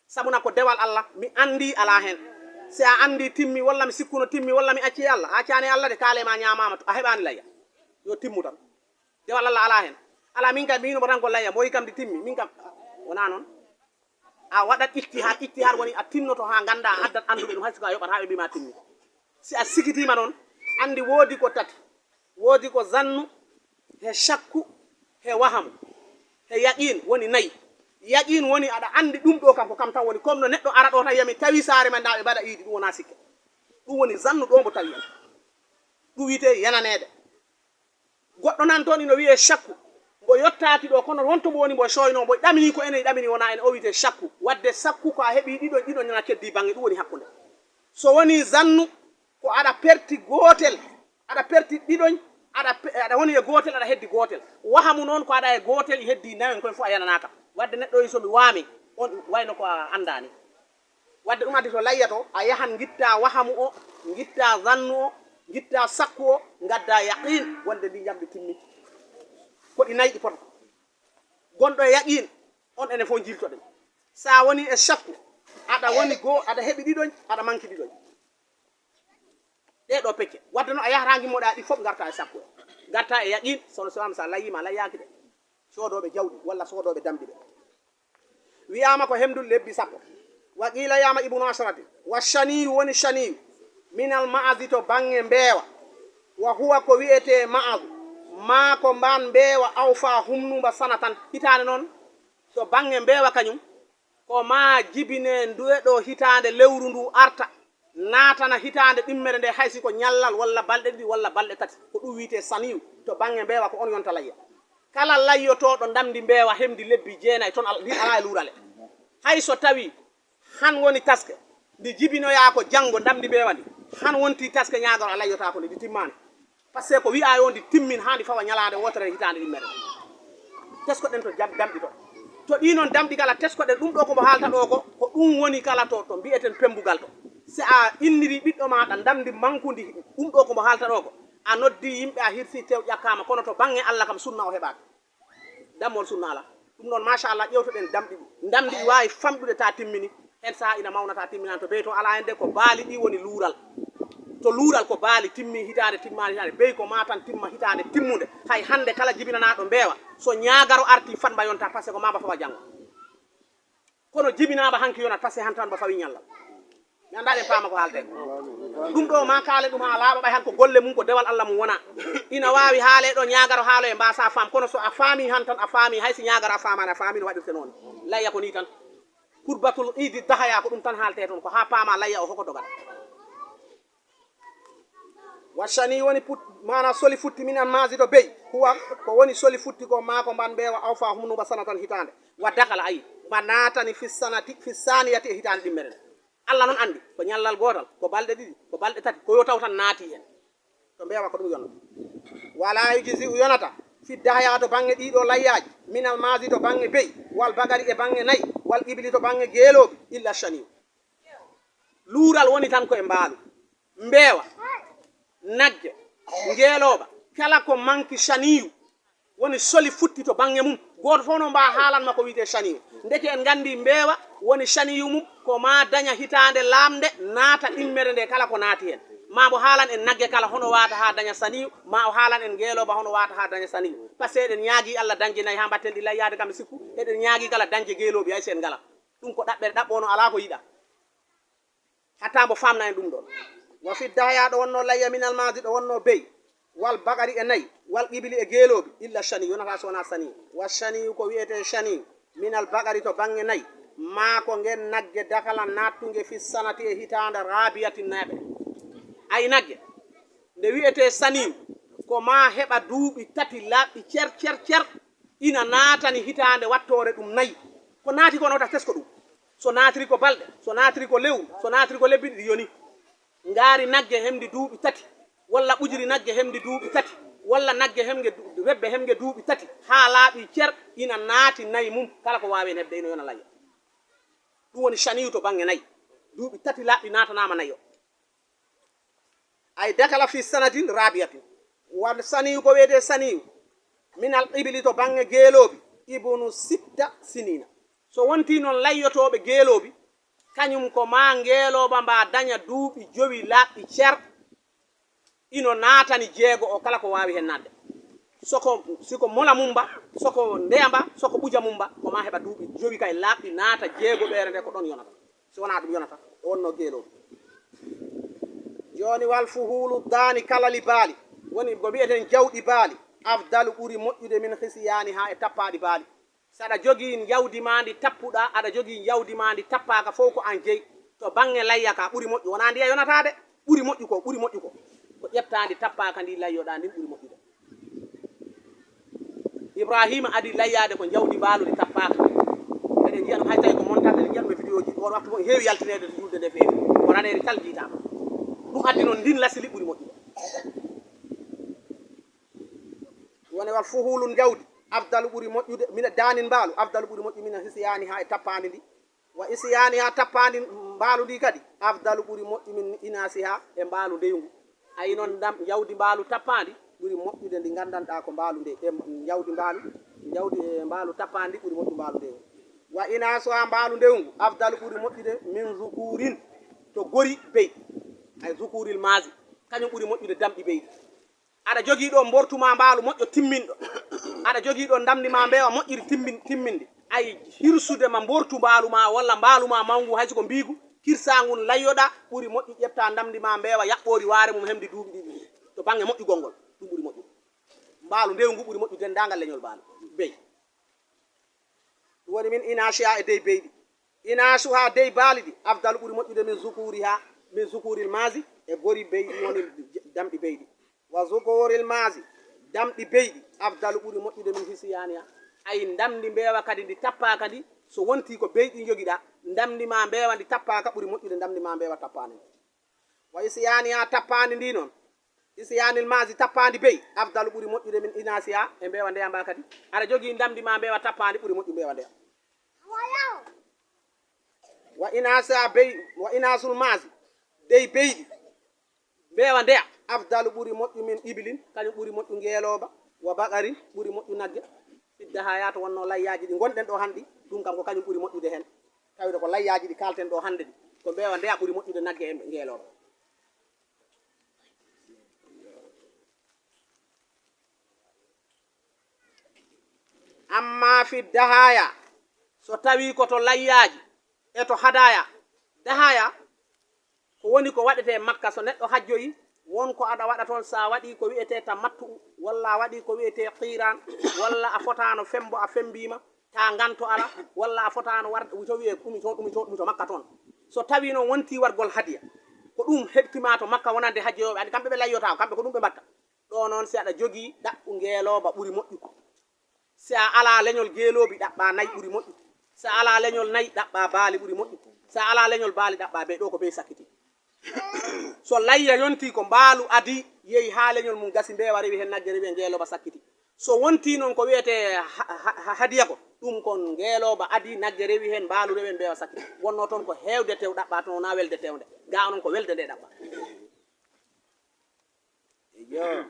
Sabuna ko dewal Allah, mi anndii alaa heen. Si a anndii timmi, walla mi sikkuno timmi, walla mi accii Allah, a accaani Allah de, kaale ma ñaamaama, a heɓaani layya. Yo timmu tan. Dewal Allah alaa heen. Alaa min kam, miino mo tan ko layya, mboyi kam ndi timmi, min kam, wonaa noon. A waɗat ijtihaad, ijtihaad woni a tinnoto haa nganndaa, a addat annduɓe ɗum, hay so ko a yoɓat haa ɓe mbii ma timmi. Si a sikitiima noon, anndi woodi ko tati, woodi ko zannu, he shakku, he wahamu, he yaqiin woni nayi. Yaqiin woni aɗa anndi ɗum ɗo kam ko kam tan woni, comme no neɗɗo ara ɗo tan wiya mi tawi saare men ndaa ɓe mbaɗa iidi, ɗum wonaa sikke. Ɗum woni zannu ɗo mbo tawi en. Ɗum wiyetee yananeede. Goɗɗo nan toon ino wiyee shakku. Mbo yottaaki ɗo, kono won to mbo woni mbo e sooynoo, mbo ɗaminii ko enen ɗaminii wonaa en, o wiyetee shakku. Waɗde shakku ko a heɓii ɗiɗo, ɗiɗo nana keddii baŋnge, ɗum woni hakkunde. So wonii zannu, ko aɗa perti gootel, aɗa perti ɗiɗoñ, aɗa pe-, aɗa woni e gootel, aɗa heddi gootel. Wahamu noon ko aɗa e gootel, heddi nayoñ, koye fof a yananaaka. Waɗde neɗɗo o so mi waami, on wayno ko a anndaani. Waɗde ɗum addi to layya to, a yahan ngittaa wahamu o, ngittaa zannu o, Ngitta sakku o, ngadda yaqin wonde ndi njamndi timmi. Ko ɗi nayi ɗi pota. Gonɗo e yaqin, on enen fof njiltoɗen. So a woni e sakku, aɗa woni goo, aɗa heɓi ɗiɗoñ, aɗa manki ɗiɗoñ. Ɗee ɗoo pecce. Wadde noon a yahata ngimmoɗaa ɗi fof ngarta e sakku o. Ngarta e yaqin, sono so am sa layyima, a layyaaki de. Soodooɓe jawɗi walla soodooɓe damɗi ɓe. Wiyaama ko hemdul lebbi sappo. Wa qiila yaama ibnu ashrati. Wa shaniyu woni shaniyu. Minal ma'azi to baŋŋe mbeewa. Wa huwa ko wi'etee ma'azu. Maa ko mbaan mbeewa awfa humnumba sanatan. Hitaande noon to baŋŋe mbeewa kañum. Ko maa jibinee nduwe ɗoo hitaande lewru ndu arta. Naatana hitaande ɗimmere nde hay si ko ñallal walla balɗe ɗiɗi walla balɗe tati. Ko ɗum wiyetee saniyu. To baŋŋe mbeewa ko on yonta layya. Kala layyotooɗo ndamndi mbeewa hemndi lebbi jeenay, toon al-, ndin alaa e luurale. Hay so tawii han woni taske, ndi jibinoyaa ko janngo ndamndi mbeewa ndi, han wontii taske ñaagaro a layyotaako ndi, ndi timmaani. Par ce que ko wiyaa yo ndi timmin haa ndi fawa ñalaande wootere hitaande ɗimmere. Tesko-ɗen to jam-, damɗi to. To ɗii noon damɗi kala tesko-ɗen, ɗum ɗoo ko mbo haalta ɗoo ko, ko ɗum woni kala to, to mbi'eten pemmbugal to. Si a innirii ɓiɗɗo maaɗa ndamndi mankundi, ɗum ɗoo ko mbo haalta ɗoo ko, a noddii yimɓe, a hirsii tew ƴakkaama, kono to baŋŋe Alla kam sunna o heɓaaka. Dammol sunna alaa. Ɗum noon, machallah, ƴeewtoɗen damɗi ɗi. Ndamndi ɗi waawi famɗude ta timmini. Heen sahaa ina mawna ta timminani. To bey to alaa heen de, ko baali ɗi woni luural. To luural ko baali timmi hitaande, timmaani hitaande. Bey ko maa tan timma hitaande timmunde. Hay hannde kala jibinanaaɗo mbeewa, so ñaagaro artii, fatmba yonta, par ce que ko maa mba fawa janngo. Kono jibinaama hanki yonat, par ce que han tan mba fawi ñallal. Mi anndaa eɗen paama ko haalten. Ɗum ɗoo maa kaale ɗum haa laaɓa, ɓay han ko golle mum, ko dewal Alla mum wona. Ina waawi haalee ɗoo ñaagaro haaloye mbaasa faam, kono so a faami han tan, a faami, hay si ñaagaro a faamaani, a faami no waɗirte noon. Layya ko nii tan. Kurbatul iidi dahaya ko ɗum tan haaltee toon, ko haa paama layya o hoko dogata. Wa shani woni put-, maana soli futti min al maasi to bey. Huwa ko woni soli futti ko maa ko mban mbeewa awfa humnuba sanatan hitaande. Wa dakala ayi, mba naatani fi sanati, fi saniyati e hitaande ɗimmere nde. Alla noon anndi, ko ñallal gootal, ko balɗe ɗiɗi, ko balɗe tati, ko yo taw tan naati heen. To mbeewa ko ɗum yonata. Wala yujzi'u yonata, fi dahaya to baŋŋe ɗii ɗoo layyaaji, min al maasi to baŋŋe bey, wal bagari e baŋŋe nayi, wal ibili to baŋŋe geeloobi, illa shaniyu. Luural woni tan ko e mbaalu, mbeewa, nagge, ngeelooba, kala ko manki shaniyu. Woni soli futti to baŋŋe mum. Gooto fof no mbaa haalan ma ko wiyetee caniyu. Ndeke en nganndi mbeewa woni caniyu mum, ko maa daña hitaande laamnde, naata ɗimmere nde kala ko naati heen. Maa mbo haalan en nagge kala hono waata haa daña caniyu, maa o haalan en ngeelooba hono waata haa daña caniyu. Par ce que eɗen ñaagii Alla dañde nayi haa mbatten ɗi layyaade kam e sikku, eɗen ñaagii kala dañde geeloobi hay si en ngalaa. Ɗum ko ɗaɓɓere ɗaɓɓoono alaa ko yiɗaa. Hatta mbo faamna en ɗum ɗoon. Wa fi dahaya ɗo wonnoo layya minal maadi ɗo wonnoo bey, wal baqari e nayi, wal ibili e geeloobi, illa cani, yonata so wonaa cani. Wa cani ko wiyetee cani, minal baqari to baŋŋe nayi, maa ko ngeen nagge dakala naattunge fi sanati e hitaande raabiyatin nayaɓere. Ay nagge, nde wiyetee cani, ko maa heɓa duuɓi tati laaɓɗi cer, cer, cer, ina naatani hitaande wattoore ɗum nayi. Ko naati ko nota tesko ɗum. So naatiri ko balɗe, so naatiri ko lewru, so naatiri ko lebbi ɗiɗi yoni. Ngaari nagge hemndi duuɓi tati, walla ɓujiri nagge hemndi duuɓi tati, walla nagge hemge du-, rebbe hemge duuɓi tati, haa laaɓi cer, ina naati nayi mum, kala ko waawi heen heɓde ina yona layya. Ɗum woni caniyu to baŋŋe nayi. Duuɓi tati laaɓɗi naatanaama nayi o. Ay dakala fi sanatin rabiyatin. Wal saniyu ko wiyetee saniyu. Minal ibili to baŋŋe geeloobi. Ibnu sitta sinina. So wontii noon layyotooɓe geeloobi, kañum ko maa ngeelooba mba daña duuɓi jowi laaɓɗi cer, ino naatani jeego o kala ko waawi heen naatde. Soko, si ko mola mum mba, soko ndeya mba, soko ɓuja mum mba, ko maa heɓa duuɓi jowi kay laaɓɗi naata jeegoɓeere nde ko ɗoon yonata. Si wonaa ɗum yonata, o wonnoo geeloobi. Jooni wal fuhuulu daani kalali baali, woni ko mbi'eten jawɗi baali, afdalu ɓuri moƴƴude min hisiyaani haa e tappaaɗi baali. So aɗa jogii njawdi maa ndi tappuɗaa, aɗa jogii njawdi maa ndi tappaaka fof ko aan jeyi, to baŋŋe layya ka ɓuri moƴƴu, wonaa ndiya yonataa de, ɓuri moƴƴu ko, ɓuri moƴƴu ko, ko ƴettaa ndi tappaaka ndi layyoɗaa ndin ɓuri moƴƴude. Ibraahiima adii layyaade ko njawdi mbaalu ndi tappaaka. Eɗen njiya ɗum hay tawi ko montaade, eɗen njiya ɗum e vidéo ji, oon waktu fof heewi yaltineede to julde nde feewi. Ko raneeri tal jiytaama. Ɗum addi noon ndin lasili ɓuri moƴƴude. Woni wal fuhuulun njawdi, afdalu ɓuri moƴƴude, mina daanin mbaalu, afdalu ɓuri moƴƴu mina hisiyaani haa e tappaandi ndi. Wa isiyaani haa tappaandi mbaalu ndi kadi, afdalu ɓuri moƴƴu min inasiha e mbaalu ndeyu ngu. Ayi noon, ndam, njawdi mbaalu tappaandi ɓuri moƴƴude ndi nganndanɗaa ko mbaalu nde, e njawdi mbaalu, njawdi e mbaalu tappaandi ɓuri moƴƴu mbaalu nde. Wa inasuha, mbaalu ndewngu, afdalu, ɓuri moƴƴude, min zukurin, to gori bey, ay zukuril maasi, kañum ɓuri moƴƴude damɗi beyɗi. Aɗa jogii ɗo mbortu ma mbaalu moƴƴo timminɗo, aɗa jogii ɗo ndamndi ma mbeewa moƴƴiri timmin-, timmindi, ay hirsude ma mbortu mbaalu ma walla mbaalu ma mawngu, hay si ko mbiigu, kirsaa ngun layyoɗaa, ɓuri moƴƴi ƴeftaa ndamndi ma mbeewa yaɓɓoori waare mum hemndi duuɓi ɗiɗi, to bannge moƴƴugol ngol, ɗum ɓuri moƴƴude. Mbaalu ndewngu ɓuri moƴƴude denndaangal leñol mbaalu, bey. Ɗum woni min inasiha e dey beyɗi. Inasuha, dey baali ɗi, afdalu, ɓuri moƴƴude, min zukuriha, min zukuril maasi, e gori beyɗi, woni damɗi beyɗi. Wa zukuril maasi, damɗi beyɗi, afdalu, ɓuri moƴƴude, min hisyaniha. Ay ndamndi mbeewa kadi ndi tappaaka ndi, so wontii ko beyɗi njogiɗaa, ndamndi ma mbeewa ndi tappaaka ɓuri moƴƴude ndamndi ma mbeewa tappaani ndi. Wa isyaniha, tappaandi ndi noon. Isyanil maasi, tappaandi bey, afdalu, ɓuri moƴƴude, min inasiha, e mbeewa ndeya mba kadi. Aɗa jogii ndamndi ma mbeewa tappaandi ɓuri moƴƴu mbeewa ndeya. Wa inasa bey, wa inasul maasi, dey beyɗi, mbeewa ndeya, afdalu, ɓuri moƴƴu, min ibilin, kañum ɓuri moƴƴu ngeelooba, wa baqarin, ɓuri moƴƴu nagge. Fidda haa yaato wonnoo layyaaji ɗi ngonɗen ɗo hannde, ɗum kam ko kañum ɓuri moƴƴude heen. Tawde ko layyaaji ɗi kaalten ɗo hannde ɗi, ko mbeewa ndeya ɓuri moƴƴude nagge e ngeelooba. Amma fi dahaya, so tawii ko to layyaaji e to hadaya, dahaya ko woni ko waɗetee Makka, so neɗɗo hajjoyi, won ko aɗa waɗa toon, so a waɗii ko wiyetee tamattu'u, walla a waɗii ko wiyetee qiran, walla a fotaano fembo, a fembiima, ta nganto ala, walla a fotaano warde, wito wiyee ɗumi toon, ɗumi toon, ɗumi to Makka toon. So tawii noon wontii wargol hadiya, ko ɗum heɓti ma to Makka wonande hajjoyooɓe, anndi kamɓe ɓe layyotaako, kamɓe ko ɗum ɓe mbaɗta. Ɗo noon, si aɗa jogii ɗaɓɓu ngeelooba ɓuri moƴƴu. Si a alaa leñol geeloobi, ɗaɓɓaa nayi ɓuri moƴƴu. Si a alaa leñol nayi, ɗaɓɓaa baali ɓuri moƴƴu. Si a alaa leñol baali, ɗaɓɓaa bey, ɗo ko bey sakkiti. So layya yontii ko mbaalu adii, yehi haa leñol mum gasi, mbeewa rewi heen nagge, rewi e ngeelooba sakkiti. So wontii noon ko wiyetee ha-, ha-, ha-, hadiya ko, ɗum kon ngeelooba adii, nagge rewi heen, mbaalu rewi heen, mbeewa sakkiti. Wonnoo toon ko heewde tew ɗaɓɓaa toon, wonaa welde tewnde. Gaa noon ko welde nde ɗaɓɓaa. Iyo.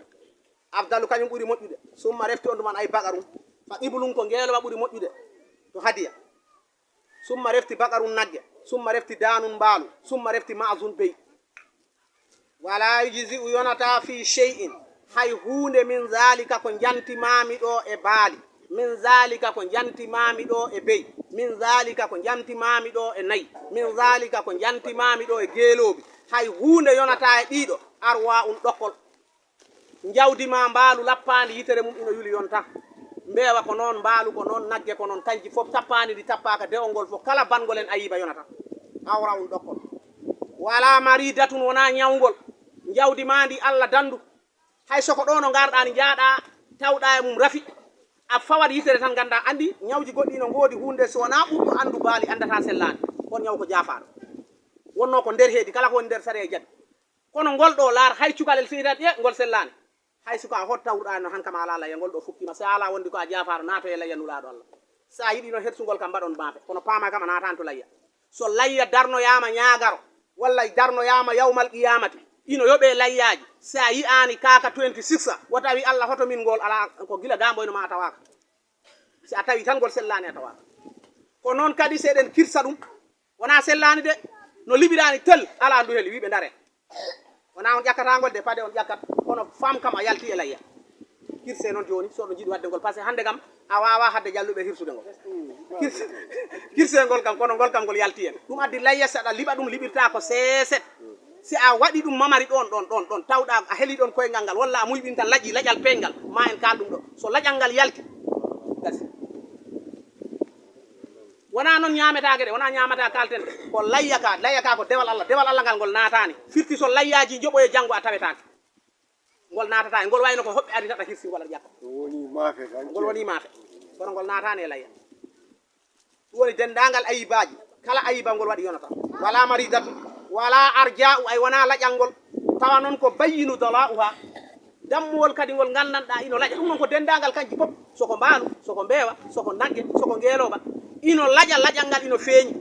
Afdalu kañum ɓuri moƴƴude. Summa refti on ɗuman ay baqarun. Fa qiblun ko ngeelooba ɓuri moƴƴude to hadiya. Summa refti baqarun nagge. Summa refti daanun mbaalu. Summa refti ma'zun bey. Wala yujzi'u yonata fi shay'in. Hay huunde min zalika ko njantimaami ɗo e baali. Min zalika ko njantimaami ɗo e bey. Min zalika ko njantimaami ɗo e nayi. Min zalika ko njantimaami ɗo e geeloobi. Hay huunde yonata e ɗiɗo. Arwa un ɗokkol. Njawdi ma mbaalu lappaandi yitere mum ina yuli yonta. Mbeewa ko noon, mbaalu ko noon, nagge ko noon, kanji fof tappaandi ndi tappaaka, dewol ngol fof kala banngol en ayiba yonata. Awra un ɗokkol. Wala maridatun wonaa ñawngol. Njawdi ma ndi Allah danndu. Hay so ko ɗo no ngarɗaa ni njaaɗaa tawɗaa e mum rafi. A fawat yitere tan nganndaa anndi ñawji goɗɗi no ngoodi huunde so wonaa ɓurɗo anndu baali anndata sellaani. On ñaw ko jaafaaɗo. Wonnoo ko nder heedi kala ko woni nder sariya jaɓi. Kono ngol ɗo laar hay cukalel so yiɗat ƴe ngol sellaani. Hay suka a hot tawruɗaa no han kam a alaa layya ngol ɗo fukkima. Si a alaa wondi ko a jaafaaro naato e layya nulaaɗo Allah. Si a yiɗi no hersugol kam mbaɗon maafe. Kono paama kam a naataani to layya. So layya darnoyaama ñaagaro, walla darnoyaama yawmal qiyamati, ino yoɓee layyaaji. Si a yi'aani kaaka twenty-six a, wota wi Allah hoto min ngol alaa ko gila gaamboyno ma a tawaaka. Si a tawi tan ngol sellaani a tawaaka. Ko noon kadi si eɗen kirsa ɗum, wonaa sellaani de, no liɓiraani tel, alaa ndu heli, wiɓe ndare. Wonaa on ƴakkata ngol de, pade on ƴakkat, kono fam kam a yalti e layya. Kirse noon jooni, so oɗon njiɗi waɗde ngol, parce que hannde kam a waawaa hadde jalluɓe hirsude ngol. Kirse, kirse ngol kam, kono ngol kam ngol yalti en. Ɗum addi layya, si aɗa liɓa ɗum, liɓirtaa ko seeset. Si a waɗi ɗum mamari ɗoon, ɗoon, ɗoon, ɗoon, tawɗaa a heli ɗoon koyngal ngal, walla a muyɓin tan laƴi laƴal peeñngal, ma en kaal ɗum ɗo. So laƴal ngal yalti, gasi. Wonaa noon ñaametaake de, wonaa ñaamataa kaalten de. Ko layya ka, layya ka ko dewal Allah, dewal Allah ngal ngol naataani. Firti so layyaaji njoɓoye janngo a tawetaake. Ngol naatataa e ngol wayno ko hoɓɓe ari tata hirsi ngol aɗa ƴakka. Ɗum woni maafe tan. Ngol woni maafe. Kono ngol naataani e layya. Ɗum woni denndaangal ayibaaji. Kala ayiba ngol waɗi yonata. Wala maridatu, wala arja'u, ay wonaa laƴal ngol. Tawa noon ko bayyinu dala'uha. Dammuwol kadi ngol nganndanɗaa ino laƴa. Ɗum noon ko denndaangal kanji fof. So ko mbaalu, so ko mbeewa, so ko nagge, so ko ngeelooba. Ino laƴa, laƴal ngal ino feeñi.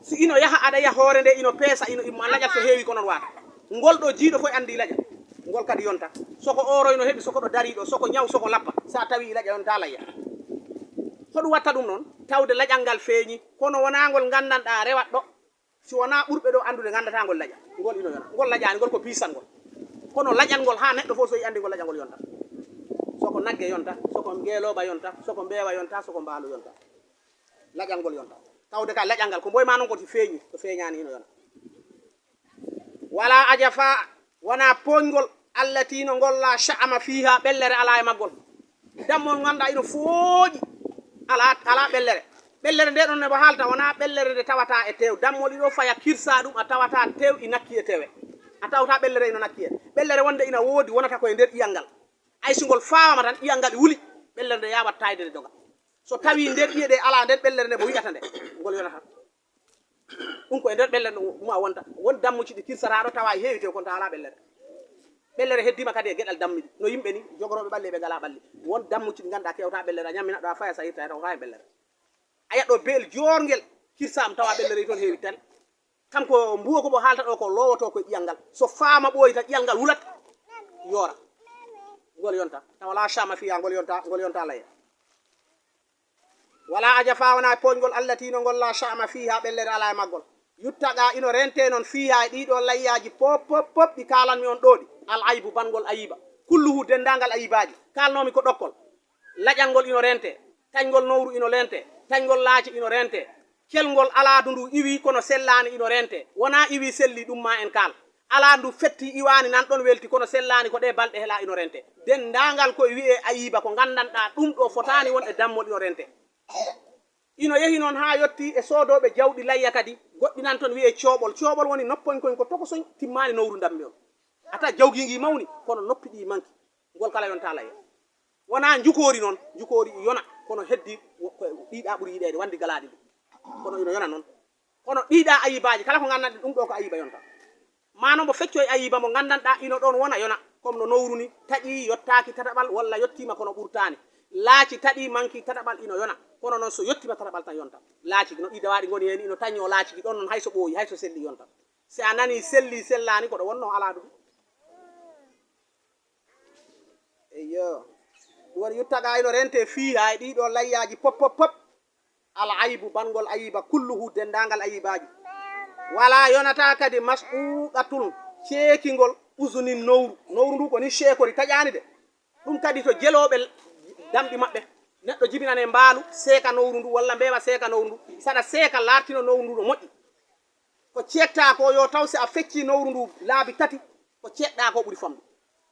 Si ino yaha, aɗa yiya hoore nde ino peesa, ino imma laƴa so heewi ko noon waata. Ngol ɗo jiiɗo fof anndi laƴa. Ngol kadi yonta. Soko ooroy no heɓi, soko ɗo darii ɗo, soko ñaw, soko lappa. So a tawii laƴa yonta layya. Hoɗum watta ɗum noon? Tawde laƴal ngal feeñi, kono wonaa ngol nganndanɗaa rewat ɗo. Si wonaa ɓurɓe ɗo anndude nganndataa ngol laƴa. Ngol ino yona. Ngol laƴaani, ngol ko biisangol. Kono laƴal ngol haa neɗɗo fof so yi anndi ngol laƴal ngol yonta. Soko nagge yonta, soko ngeelooba yonta, soko mbeewa yonta, soko mbaalu yonta. Laƴal ngol yonta. Tawde ka laƴal ngal, ko mboy maa noon ko si feeñi, so feeñaani ino yona. Wala ajafa, wonaa pooñgol, allati no ngol la sha'ama fiha, ɓellere alaa e maggol. Dammol nganndaa ino fooƴi, alaa, alaa ɓellere. Ɓellere nde ɗon ne mbo haalta, wonaa ɓellere nde tawataa e teew. Dammol ino faya kirsa ɗum, a tawata teew i nakki e tewe. A tawata ɓellere ino nakki en. Ɓellere wonde ina woodi, wonata ko e nder ƴiyal ngal. Ay si ngol faawama tan, ƴiyal ngal wuli, ɓellere nde yaawat taayde nde doga. So tawii nder ƴiye ɗe alaa nden ɓellere nde mo wi'ata nde, ngol yonata. Ɗum ko e nder ɓellere ɗum uma wonta. Won dammuji ɗi kirsataaɗo tawa e heewi tew kon tawa alaa ɓellere. Ɓellere heddiima kadi e geɗal dammuɗi. No yimɓe ni, jogorooɓe ɓalli e ɓe ngalaa ɓalli. Won dammuji ɗi ngannduɗaa kewtaa ɓellere, a ñamminat ɗo a faya sahirta e taw haa e ɓellere. A yi'at ɗo beel joorngel kirsaama tawa ɓellere ton heewi tel. Kam ko mbuwo ko mbo haalta ɗo ko lowotoo ko e ƴiyal ngal. So faama ɓooyi tan ƴiyal ngal wulat, yoora. Ngol yonta. Tawa la sha'ama fiha, ngol yonta, ngol yonta layya. Wala ajafa wonaa pooñgol allati no ngol la sha'ama fiha ɓellere alaa e maggol. Yuttaqa ino rente noon fiha e ɗii ɗoo layyaaji pop, pop, pop ɗi kaalanmi on ɗoo ɗi. Al aybu banngol ayiba. Kulluhu denndaangal ayibaaji. Kaalnoomi ko ɗokkol. Laƴal ngol ino rente. Taƴngol nowru ino rente. Taƴngol laaci ino rente. Kelngol alaadu ndu iwi kono sellaani ino rente. Wonaa iwi selli ɗum maa en kaal. Alaa ndu fetti iwaani nan ɗon welti kono sellaani ko ɗee balɗe helaa ino rente. Denndaangal ko e wiyee ayiba ko nganndanɗaa ɗum ɗo fotaani won e dammol ino rente. Ino yehi noon haa yotti e soodooɓe jawɗi layya kadi, goɗɗi nan toon wiyee cooɓol. Cooɓol woni noppoñ koñ ko tokosoñ timmaani nowru ndammi on. Ata jawgi ngi mawni kono noppi ɗi manki. Ngol kala yonta layya. Wonaa njukoori noon, njukoori yona kono heddi ko ɗiiɗa ɓuri yiɗeede wandi galaaɗi ɗi. Kono ino yona noon. Kono ɗiiɗa ayibaaji kala ko nganndanɗe ɗum ɗo ko ayiba yonta. Maa no mbo feccoy ayiba mo nganndanɗaa ino ɗoon wona yona, comme no nowru ni, taƴi yottaaki tataɓal walla yottiima kono ɓurtaani. Laaci taƴi manki tataɓal ino yona, kono noon so yottiima tataɓal tan yonta. Laaci no ɗi dawaaɗi ngoni heen ino taññoo laaci ki ɗoon noon hay so ɓooyi, hay so selli yonta. Si a nanii selli sellaani ko ɗo wonnoo alaa ɗum. Eyyo. Ɗum woni yuttaga ino rente fii haa e ɗii ɗoo layyaaji pop, pop, pop. Al aybu, banngol ayiba, kulluhu, denndaangal ayibaaji. Wala yonata kadi masquuqatun, ceekingol uzunin nowru. Nowru ndu ko ni ceekori, taƴaani de. Ɗum kadi to jelooɓe damɗi maɓɓe, neɗɗo jibinane mbaalu, seeka nowru ndu, walla mbeewa seeka nowru ndu. Saɗa seeka, laartino nowru ndu no moƴƴi. Ko ceektaa ko yo taw si a feccii nowru ndu laabi tati, ko ceekɗaa ko ɓuri famɗude.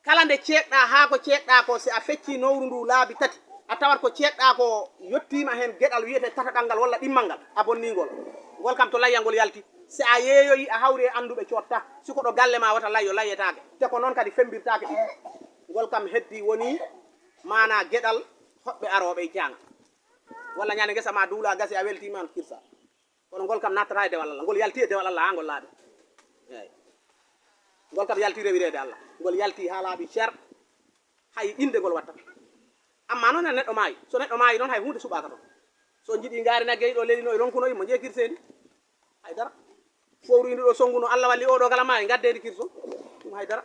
Kala nde ceekɗaa haa ko ceekɗaa ko, si a feccii nowru ndu laabi tati, a tawat ko ceekɗaa ko yottiima heen geɗal wiyetee tataɓal ngal walla ɗimmal ngal, a bonnii ngol. Ngol kam to layyal ngol yalti. Si a yeeyoyii, a hawri e annduɓe cootta. Si ko ɗo galle maa wota layyo, layyetaake. Te ko noon kadi femmbirtaake ɗum. Ngol kam heddii wonii maanaa geɗal hoɓɓe arooɓe e jaanga. Walla ñande ngesa maa duulaa gasi a weltiima on kirsa. Kono ngol kam nattata e dewal Allah, ngol yalti e dewal Allah haa ngol laaɓi. Eey. Ngol kam yalti rewireede Allah, ngol yalti haa laaɓi cer, hay innde ngol watta. Amma noon neɗɗo maayi, so neɗɗo maayi noon hay huunde suɓaaka toon. So on njiɗi ngaari nagge ɗo leli no e ronkuno mo njeekirteeni. Hay dara. Fowru indu ɗo sonnguno Allah walli oɗo kala maayi, ngaddeedi kirso. Ɗum hay dara.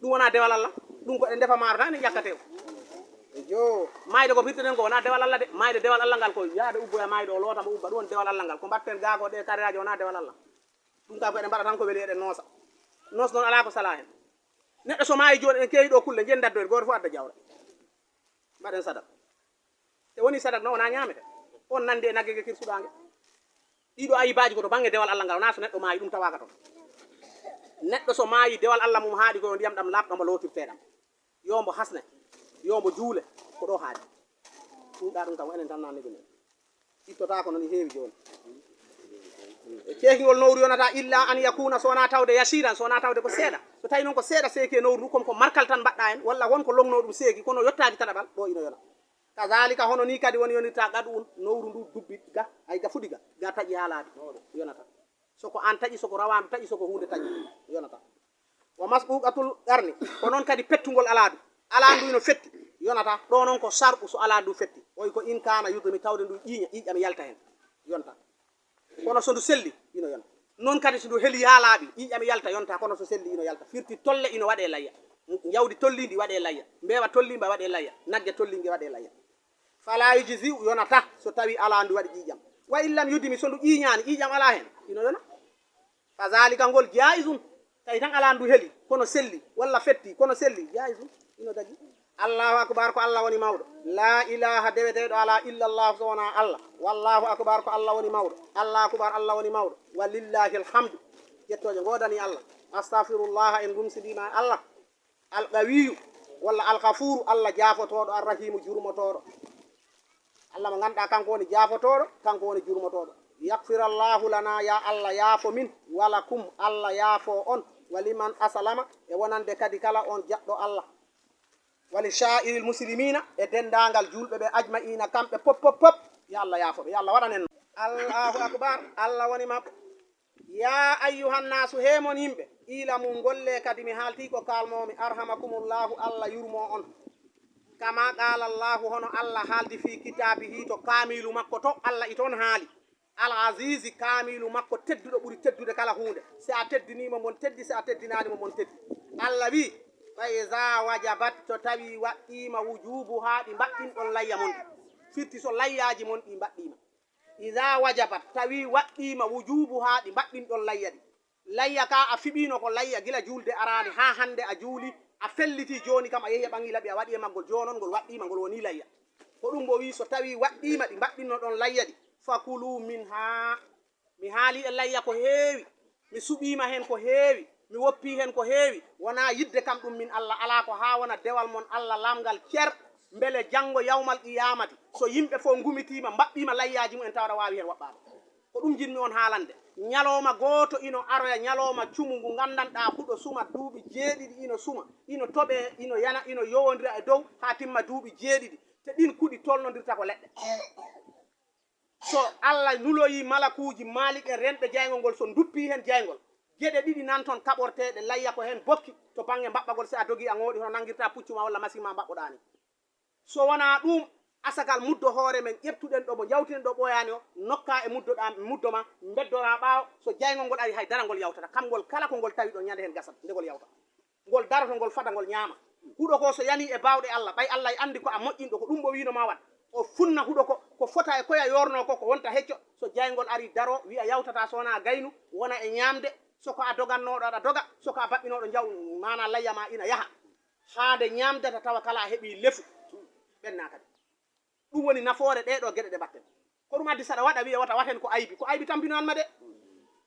Ɗum wonaa dewal Allah. Ɗum ko ɗe ndefa maaro tan ene ƴakkatee o. Ejo. Maayde ko firteten ko wonaa dewal Allah de. Maayde dewal Allah ngal ko yaade ubboya maayde o loota mo ubba. Ɗum woni dewal Allah ngal. Ko mbaɗten gaa ko ɗe kariraaji wonaa dewal Allah. Ɗum kam ko eɗen mbaɗa tan ko weli eɗen noosa. Noos noon alaa ko salaa heen. Neɗɗo so maayi jooni en keewi ɗo kulle njen daddoyde gooto fof adda jawra. Mbaɗen sadak. Te woni sadak noon wonaa ñaamete. On nandi e nagge ge kirsuɗaa nge. Ɗiɗo ayibaaji ko to bannge dewal Allah ngal wonaa so neɗɗo maayi ɗum tawaaka toon. Neɗɗo so maayi dewal Allah mum haaɗi ko yo ndiyam ɗam laaɓɗo mbo lootirtee ɗam. Yo mbo hasne. Yo mbo juule. Ko ɗo haaɗi. Ɗum ɗa ɗum kam ko enen tan nanni ɗum en. Ittotaako noon heewi jooni. E ceekingol nowru yonata illa an yakuna so wonaa tawde yasiran so wonaa tawde ko seeɗa. So tawi noon ko seeɗa seeki e nowru ndu comme ko markal tan mbaɗɗa heen walla won ko lomnoo ɗum seeki kono yottaaki tataɓal ɗo ino yona. Kazalika hono nii kadi woni yonirta gaɗu un nowru ndu dubbi ga ay ga fuɗi ga ga taƴi haa laaɓi yonata. Soko aan taƴi soko rawaandu taƴi soko huunde taƴi yonata. Wa masquqatul qarni ko noon kadi pettugol alaadu. Alaadu ndu ino fetti yonata ɗo noon ko sarɓu so alaadu ndu fetti oy ko in kaana yudumi tawde ndu ƴiiña ƴiiƴam yalta heen yonta. Kono so ndu selli ino yona. Noon kadi so ndu heli haa laaɓi ƴiiƴam yalta yonta kono so selli ino yalta firti tolle ino waɗee layya. Njawdi tolliindi waɗee layya, mbeewa tolliimba waɗee layya, nagge tolliinge waɗee layya. Fala yujzi'u, yonata so tawi alaa ndu waɗi ƴiiƴam. Wa in lam yudmi, so ndu ƴiiñaani, ƴiiƴam alaa heen, ino yona. Fa zalika, ngol jaa'izun, tawi tan alaa ndu heli, kono selli, walla fetti, kono selli, jaa'izun, ino dagi. Allahu akbar, ko Allah woni mawɗo. La ilaha, deweteeɗo alaa, illa Allah, so wonaa Allah. Wallahu akbar, ko Allah woni mawɗo. Allah akbar, Allah woni mawɗo. Wa lillahi alhamdu. Jettooje ngoodani Allah. Astaghfirullah, en rumsidiima e Allah. Alqawiyu, walla Alghafuru, Allah jaafotooɗo, Arrahimu, jurmotooɗo. Allah mo ngannduɗaa, kanko woni jaafotooɗo, kanko woni jurmotooɗo. Yakfirallahu lana, ya Allah yaafo min, walakum, Allah yaafo on, waliman asalama, e wonande kadi kala on jaɓɗo Allah. Wali sha'iril muslimina, e denndaangal juulɓe ɓe, ajma'ina, kamɓe pop, pop, pop, ya Allah yaafo ɓe, ya Allah waɗan en. Allahu akbar, Allah woni mawɗo. Ya ayyuhan nasu, he mon yimɓe, ilamu, ngolle kadi, mi haalti ko kaalmomi, arhamakumullahu, Allah yurmo on. Kama qala Allahu, hono Allah haaldi fi kitabihi, to kaamiilu makko to, Allah ito on haali. Al azizi, kaamiilu makko tedduɗo ɓuri teddude kala huunde. Si a teddiniima, mon teddi, si a teddinaani mo, mon teddi. Allah wi, fa iza wajabat, so tawi waɗɗiima, wujubuha, ɗi mbaɗɗin ɗon layya mon. Firti so layyaaji mon ɗi mbaɗɗiima. Iza wajabat, tawi waɗɗiima, wujubuha, ɗi mbaɗɗin ɗon layya ɗi. Layya ka a fiɓiino ko layya gila juulde araande haa hannde a juuli, a felliti jooni kam a yehi a ɓaŋi laɓi a waɗi e maggol, jooni on ngol waɗɗiima, ngol woni layya. Ko ɗum mbo wi so tawi waɗɗiima ɗi mbaɗɗinno ɗon layya ɗi, fakulu minha. Mi haali e layya ko heewi, mi suɓiima heen ko heewi, mi woppii heen ko heewi, wonaa yiɗde kam ɗum min Allah, alaa ko haa wona dewal mon Allah laamngal cer, mbele janngo yawmal qiyaamati, so yimɓe fof ngumitiima, mbaɗɗiima layyaaji mumen tawa aɗa waawi heen waɗɓaade. Ko ɗum njiɗmi on haalande. Ñalooma gooto ino aroya, ñalooma cumu ngu nganndanɗaa huɗo suma duuɓi jeeɗiɗi ino suma, ino toɓee, ino yana, ino yowondira e dow haa timma duuɓi jeeɗiɗi. Te ɗin kuɗi tolnondirta ko leɗɗe. So Allah nuloyii malakuuji maaliiɓe renɓe jayngol ngol, so nduppii heen jayngol, geɗe ɗiɗi nan toon kaɓorteeɗe, layya ko heen bokki, to bannge mbaɓɓagol, si a dogii a ŋooɗi hono nanngirta puccu ma walla masiŋ ma mbaɓɓoɗaa ni. So wonaa ɗuum, asakal muddo hoore men ƴeftuɗen ɗo mo njawtinen ɗo ɓooyaani o, nokkaa e muddo ɗaa, muddo ma, mbeddoraa ɓaawo, so jayngol ngol ari hay dara ngol yawtata, kam ngol kala ko ngol tawi ɗo ñande heen gasat, nde ngol yawta. Ngol daroto, ngol fada, ngol ñaama. Huɗo ko so yanii e baawɗe Allah, ɓay Allah e anndi ko a moƴƴinɗo, ko ɗum o wiino ma waɗ. O funna huɗo ko, ko fota e koya yoornoo ko, ko wonta hecco, so jayngol ari daroo, wi'a yawtataa so wonaa gaynu, wona e ñaamde, so ko a dogannooɗo aɗa doga, so ko a baɓɓinooɗo njaw, maanaa layya ma ina yaha. Haa nde ñaamdata tawa kala a heɓii lefu, ɓennaa kadi. Ɗum woni nafoore ɗee ɗoo geɗe ɗe mbaɗten. Ko ɗum addi saɗa waɗa wiya wata waten ko aybi. Ko aybi tampino an ma de.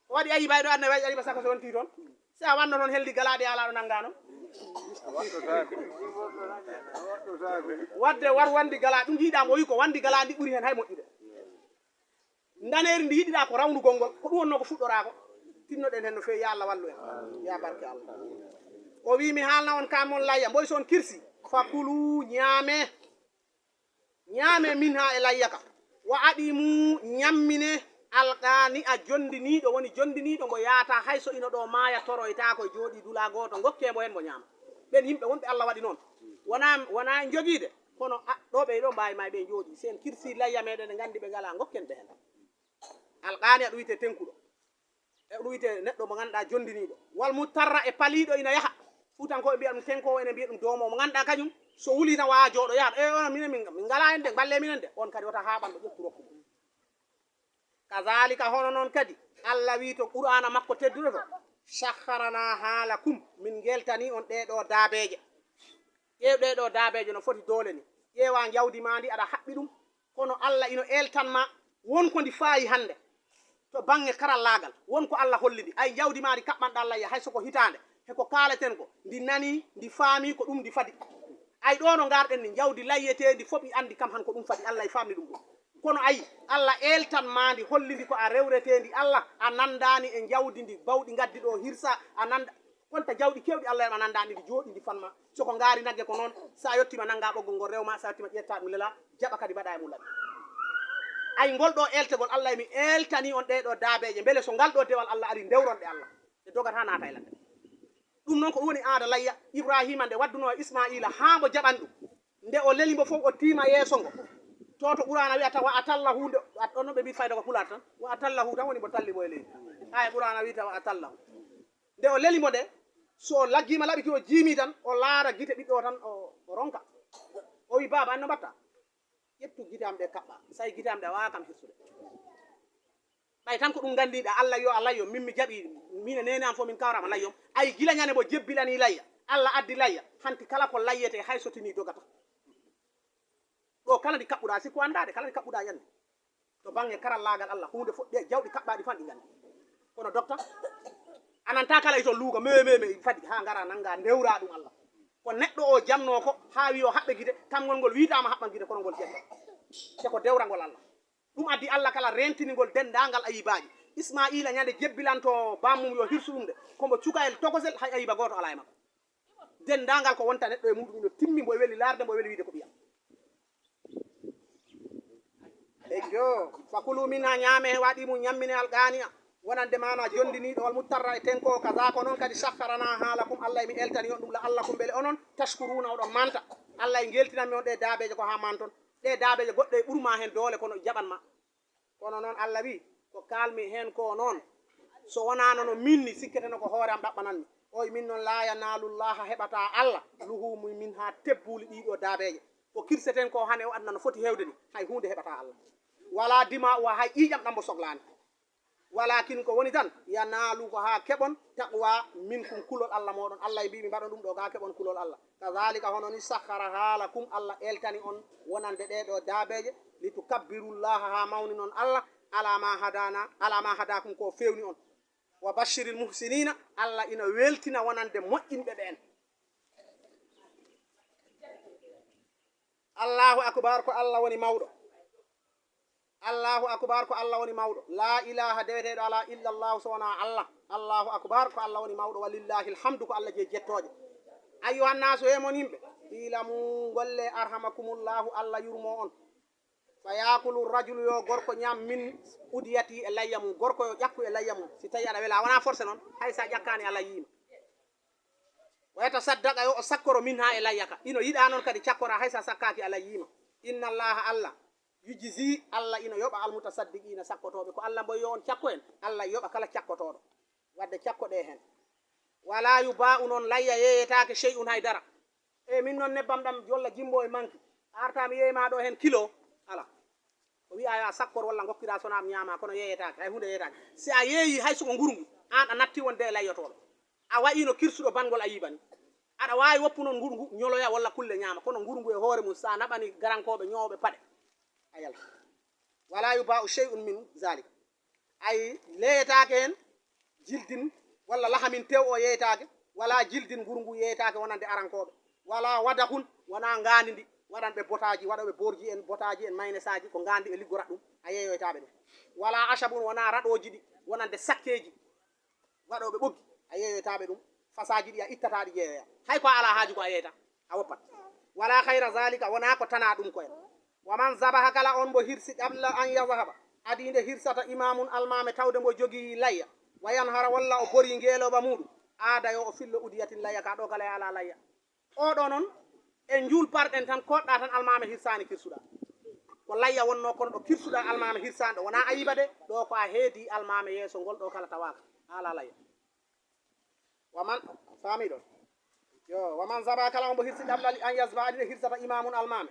Ko waɗi ayiba e ɗo adna waɗi ayiba saka so wonti toon. Si a wanno toon heldi galaaɗi alaa ɗo nanngaano. Wadde war wandi galaa ɗum jiiɗaa mo wi ko wandi galaa ndi ɓuri heen hay moƴƴude. Ndaneeri ndi yiɗiɗaa ko rawnugol ngol. Ko ɗum wonnoo ko fuɗɗoraa ko. Tinnoɗen heen no feewi, ya Allah wallu en. Ya barke Allah. O wii mi haalna on kaan mon layya. Mboy so on kirsi. Fakulu ñaamee. Ñaamee minha e layya ka. Wa adimu ñammine alqaani a jondiniiɗo, woni jondiniiɗo mbo yaata hay so ino ɗo maaya toroytaako e jooɗii dulaa gooto, ngokkee mbo heen mbo ñaama. Ɓeen yimɓe wonɓe Allah waɗi noon. Wonaa, wonaa en jogiide, kono a, ɗo ɓe ɗo mbaawi ma ɓe jooɗii. Si en kirsi layya meɗen e nganndi ɓe ngalaa, ngokken ɓe heen. Alqaani a ɗum wiyetee tenkuɗo. E ɗum wiyetee neɗɗo mo ngannduɗaa jondiniiɗo. Wal mutarra e paliiɗo ina yaha. Fuutankooɓe mbiya ɗum tenkoowo, enen mbiya ɗum doomo. Mo ngannduɗaa kañum, so wulii tan waawaa jooɗo yaha. E onon minen min, min ngalaa en de, mballee minen de. On kadi wota haaɓan ɗo ƴettu rokku mum. Kazaalika hono noon kadi, Allah wii to Qur'aana makko tedduɗo to, "Sakharnaahaa lakum", min ngeltanii on ɗee ɗoo daabeeje. Ƴeew ɗee ɗoo daabeeje no foti doole ni. Ƴeewaa njawdi maa ndi aɗa haɓɓi ɗum. Kono Allah ino eeltan ma won ko ndi faayi hannde. To bannge karallaagal, won ko Allah holli ndi. Ay njawdi maa ndi kaɓɓanɗaa layya, hay so ko hitaande, he ko kaaleten ko, ndi nanii, ndi faamii ko ɗum ndi fadi. Ay ɗoo no ngarɗen ni, njawdi layyeteendi fof i anndi kam han ko ɗum fadi, Allah e faamni ɗum ɗum. Kono ay, Allah eeltan ma ndi, holli ndi ko a rewreteendi Allah, a nanndaani e njawdi ndi bawɗi ngaddi ɗo hirsa, a nannda, konta jawɗi keewɗi Allah e ma nanndaani ndi jooɗi ndi fan ma. So ko ngaari nagge ko noon, so a yettiima nanngaa ɓoggol ngol rew ma, so a yettiima ƴettaa ɗum lelaa, jaɓa kadi mbaɗaa e mum laɓi. Ay ngol ɗoo eeltagol Allah e mi eeltanii on ɗee ɗoo daabeeje, mbele so ngal ɗoo dewal Allah arii ndewron ɗe Allah. Ɗe dogat haa naata e ladde. Ɗum noon ko ɗum woni aada layya Ibraahiima nde waddunoo e Ismaa'iila haa mbo jaɓan ɗum. Nde o leli mbo fof o tiima yeeso ngo. To to Qur'aana wi'ata wa atallahu nde, a, ɗon no ɓe mbiyi fayda ko pulaar tan. Wa atallahu tan woni mbo talli mbo e leydi. Haa e Qur'aana wi'ata wa atallahu. Nde o leli mbo nde, So o laggiima laɓi ki, o jiimi tan, o laara gite ɓiɗɗo o tan, o, o ronka. O wi, "Baaba, an no mbatta?" "Ƴettu gite am ɗe kaɓɓa." Say gite am ɗe waawa kam hirsude. Ɓay tan ko ɗum nganndiɗa, Allah yo a layyo, min mi jaɓi, min e neene am fof min kawrama layyo. Ay gila ñande mo jebbilani layya, Allah addi layya, hanti kala ko layyete hay so tini dogata. Ɗo kala ndi kaɓɓuɗa, sikku anndaade, kala ndi kaɓɓuɗa yande. To bannge karallaagal Allah, huunde fof, ɗe jawɗi kaɓɓaaɗi fof ɗi nganndi. Kono dokta, ananta kala e toon luuka, me, me, me, fadi haa ngara nannga ndewra ɗum Allah. Ko neɗɗo o jamnoo ko, haa wi o haɓɓe gite, kamngol ngol wiytaama haɓɓan gite, kono ngol jetta. Te ko dewrangol Allah. Ɗum addi Allah kala rentiningol denndaangal ayibaaji. Ismaa'iila ñande jebbilanto bammum yo hirsu ɗum de, ko mbo cukayel tokosel, hay ayiba gooto alaa e makko. Denndaangal ko wonta neɗɗo e muɗum ino timmi, mbo e weli laarde, mbo e weli wiide ko ɓiyam. Eyyo, "Fakulu minha", ñaame he waɗi mum ñammine, "alqaniya", wonande maana jonndiniiɗo, "wal muttarra", e tenko, "kaza", ko noon kadi, "sakharanaha lakum", Allah e mi eltani on ɗum, "la'allakum", mbele onon, "tashkuruna", oɗon manta. Allah e ngeltinanmi on ɗe daabeeje ko haa manton. Ɗe daabeeje goɗɗe e ɓurma heen doole, kono jaɓan ma. Kono noon Allah wi, "Ko kaalmi heen ko noon, so wonaano no min ni, sikketeno ko hoore am ɗaɓɓananmi." Oy min noon, "La yanaalu Llaaha", heɓataa Allah, "luhuumu minha", tebbuuli ɗii ɗoo daabeeje. Ko kirseten ko hane o aduna no foti heewde ni, hay huunde heɓataa Allah. "Wala dimaa'uha", hay ƴiiƴam ɗam mbo soklaani. "Walakin", ko woni tan, "yanaalu", ko haa keɓon, "taqwa minkum", kulol Allah mooɗon. Allah e mbiimi mbaɗon ɗum ɗo, ko haa keɓon kulol Allah. "Kadhalika", hono ni, "sakhkharaha lakum", Allah eltani on wonande ɗee ɗoo daabeeje, "litukabbiru Llaaha", haa mawninon Allah, "ala ma hadana, ala ma hadakum", ko feewni on. "Wa bashshiril muhsiniina", Allah ina weltina wonande moƴƴinɓe ɓeen. Allahu akbar, ko Allah woni mawɗo. Allahu akbar, ko Allah woni mawɗo. La ilaha, deweteeɗo alaa, illa Allahu, so wonaa Allah. Allahu akbar, ko Allah woni mawɗo. Wa lillahi alhamdu, ko Allah jeyi jettooje. Ayyuhan naasu, he mon yimɓe, ilamu, ngolle, arhamakumullahu, Allah yurmo on. Fa yaakulu rajulu, yo gorko ñaam, min udiyati, e layya mum. Gorko yo ƴakku e layya mum. Si tawi aɗa wela, wonaa forcé noon, hay sa ƴakkaani, Allah yiima. Wa yatasaddaqa, yo o sakkoro, minha, e layya ka. Ino yiɗaa noon kadi cakkora, hay sa sakkaaki, Allah yiima. Inna Allaha, Allah, yujzi, Allah ina yoɓa, almutasaddiqiina, sakkotooɓe. Ko Allah mbo yo on cakko en, Allah yoɓa kala cakkotooɗo. Wadde cakkoɗe heen. Wala yubaa'u, noon layya yeeyetaake, shay'un, hay dara. E min noon nebbam ɗam jolla jimbo e manki. Arta mi yeeyma ɗo heen kilo. Ala. Ko wiya yo a sakkor walla ngokkiraa sona am ñaama, kono yeeyetaake, hay huunde yeeyetaake. Si a yeeyi hay so ko nguru ngu, aan a natti wonde e layyotooɗo. A wayi no kirsuɗo banngol a yiibani. Aɗa waawi woppu noon nguru ngu ñoloya walla kulle ñaama, kono nguru ngu e hoore mum, sa naɓani garankooɓe ñoowɓe paɗe, a yalta. Wala yubaa'u shay'un min zalik. Ay, leeyetaake heen jildin, walla lahamin tew o yeeyetaake, wala jildin nguru ngu yeeyetaake wonande arankooɓe, wala wadahun, wona ngaandi ndi, waɗanɓe botaaji, waɗooɓe borji en, botaaji en, maynesaaji, ko ngaandi ɓe liggorat ɗum, a yeeyoytaɓe ɗum. Wala ashabun, wona raɗooji ɗi, wonande sakkeeji, waɗooɓe ɓoggi, a yeeyoytaɓe ɗum. Fasaaji ɗi a ittata ɗi yeeyoya. Hay ko a alaa haaju ko a yeeyta, a woppat. Wala khayra zalika, wona ko tana ɗum ko en. Wa man zabaha, kala on mbo hirsi, qabla an yazhaba, adii nde hirsata, imamun, almaame, tawde mbo jogii layya, wa yanhara, walla o borii ngeelooba muuɗum, aada yo o fillo udiyatin, layya ka, ɗo kala e alaa layya. Oɗo noon, e njuul parɗen tan, koɗɗa tan almaame hirsaani kirsuɗa. Ko layya wonnoo, kono ɗo kirsuɗa almaame hirsaani ɗo, wonaa ayiba de, ɗo ko a heedi almaame yeeso ngol, ɗo kala tawaaka, alaa layya. Wa man, faamiɗon? Yo, wa man zaba, kala on mbo hirsi, qabla an yazba, adii nde hirsata, imamun, almaame.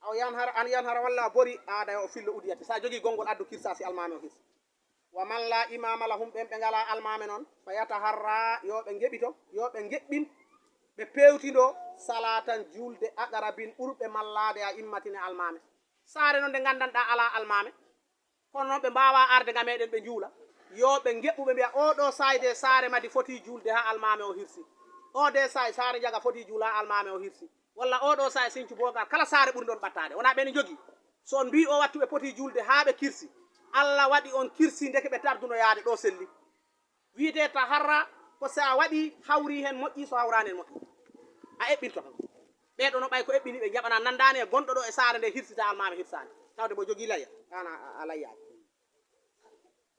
Aw yanhara, an yanhara, walla bori, aada yo o fillo udiyati. Sa jogii gonngol, addu kirsa si almaame o hirsi. Wa man la imama lahum, ɓen ɓe ngalaa almaame noon, fa yataharra, yo ɓe ngeɓito, yo ɓe ngeɓɓin, ɓe pewtindo, salatan, julde, aqrabin, ɓurɓe mallaade, a immatin, e almaame. Saare noon nde nganndanɗaa alaa almaame, kono noon ɓe mbaawaa arde ga meɗen ɓe njuula, yo ɓe ngeɓɓu, ɓe mbiya, "Oo ɗoo saay de, saare Madi fotii juulde haa almaame o hirsi. Oo de saay, saare Njaga fotii juula haa almaame o hirsi. Walla oo ɗoo saay, Siñcu Boogaar, kala saare ɓuri ɗoon ɓattaade." Wonaa ɓe ne njogii. So on mbii oo wattu ɓe potii juulde haa ɓe kirsi, Alla waɗi on kirsi, ndeke ɓe tarduno yaade ɗo selli. Wiyetee taharra ko so a waɗii, hawrii heen moƴƴii, so hawraani heen moƴƴii. A eɓɓinto tan. Ɓee ɗoo no ɓay ko eɓɓini ɓe, njaɓanaa, nanndaani e gonɗo ɗo e saare nde hirsita almaami hirsaani. Tawde mbo jogii layya, aan a, a layyaaki.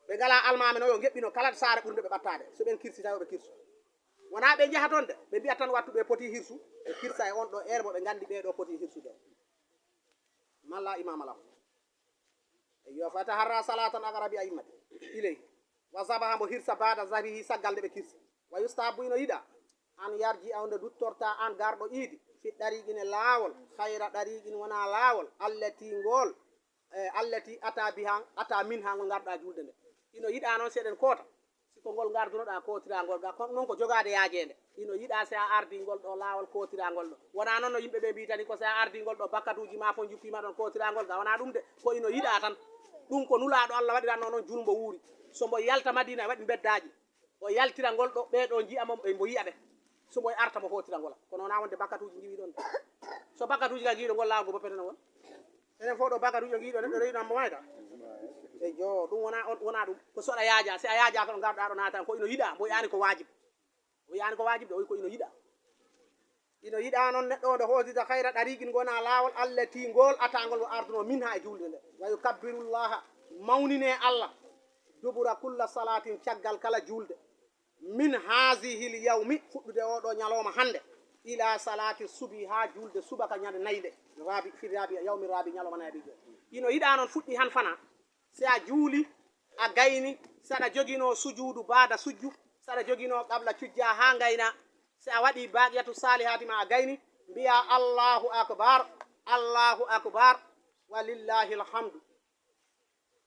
Ɓe ngalaa almaami no yo ngeɓɓino kala saare ɓurnde ɓe ɓattaade. So ɓeen kirsi tawi ɓe kirsu. Wonaa ɓe njaha toon de, ɓe mbiya tan wattu ɓe potii hirsu, ɓe kirsa e on ɗo heure mo ɓe nganndi ɓee ɗo potii hirsude. Man la imama lahu. Eyyo, fa taharra salatan aqrabi a'immati ilayhi. Wa zabaha, mbo hirsa, ba'da zabihi, saggal nde ɓe kirsi. Wa yustahabbu, ino yiɗaa, An yarji a, nde duttorta an garɗo iidi, fi ɗariqin e laawol, khayra ɗariqin wona laawol, allati ngol, e allati ata biha, ata min ha ngol ngarɗa julde nde. Ino yiɗa noon seɗen koota, si ko ngol ngardunoɗa kootirangol ga, kon noon ko jogaade yaajeende. Ino yiɗa si a ardi ngol ɗo laawol kootirangol ɗo. Wona noon no yimɓe ɓe mbitani ko si a ardi ngol ɗo bakkatuuji ma fof njuppima ɗon kootirangol ga. Wona ɗum de, ko ino yiɗa tan. Ɗum ko nulaaɗo Allah waɗiranno noon julmbo wuuri. So mbo yalta Madina e waɗi mbeddaaji. O yaltira ngol ɗo, ɓee ɗo njiya mo, e mbo yiya ɓe. So mbo e arta mo hootira ngol. Kono wona wonde bakkatuuji ngiwi ɗon. So bakkatuuji ka ngiiɗo ngol laawol go boppete no won. Enen fof ɗo bakkatuujo ngiiɗo neɗɗo rewi ɗo ambo mayta. E jo, ɗum wona on, wona ɗum. Ko so aɗa yaaja, si a yaaja ko ɗo ngarɗa ɗo naatan ko ino yiɗa, mbo yani ko waajib. O yani ko waajib de, o ko ino yiɗa. Ino yiɗa noon neɗɗo o nde hootita khayra ɗariqin gona laawol allati ngol atangol o arduno min ha e julde nde. Wa yukabbirullaha, mawnine Allah, dubura kulla salatin, caggal kala julde. Min haazihil yawmi, fuɗɗude oo ɗoo ñalooma hannde, ila salaati subi, haa juulde subaka ñande nayi nde, raabi, fi raabi, yawmi raabi, ñalooma nayaɓijo. Ino yiɗaa noon fuɗɗi han fana, si a juuli, a gayni, si aɗa joginoo sujuudu baada sujju, si aɗa joginoo qabla cujja haa ngayna, si a waɗi baaqiyatu saalihaati ma a gayni, mbiya Allahu akbar, Allahu akbar, wa lillahil hamdu.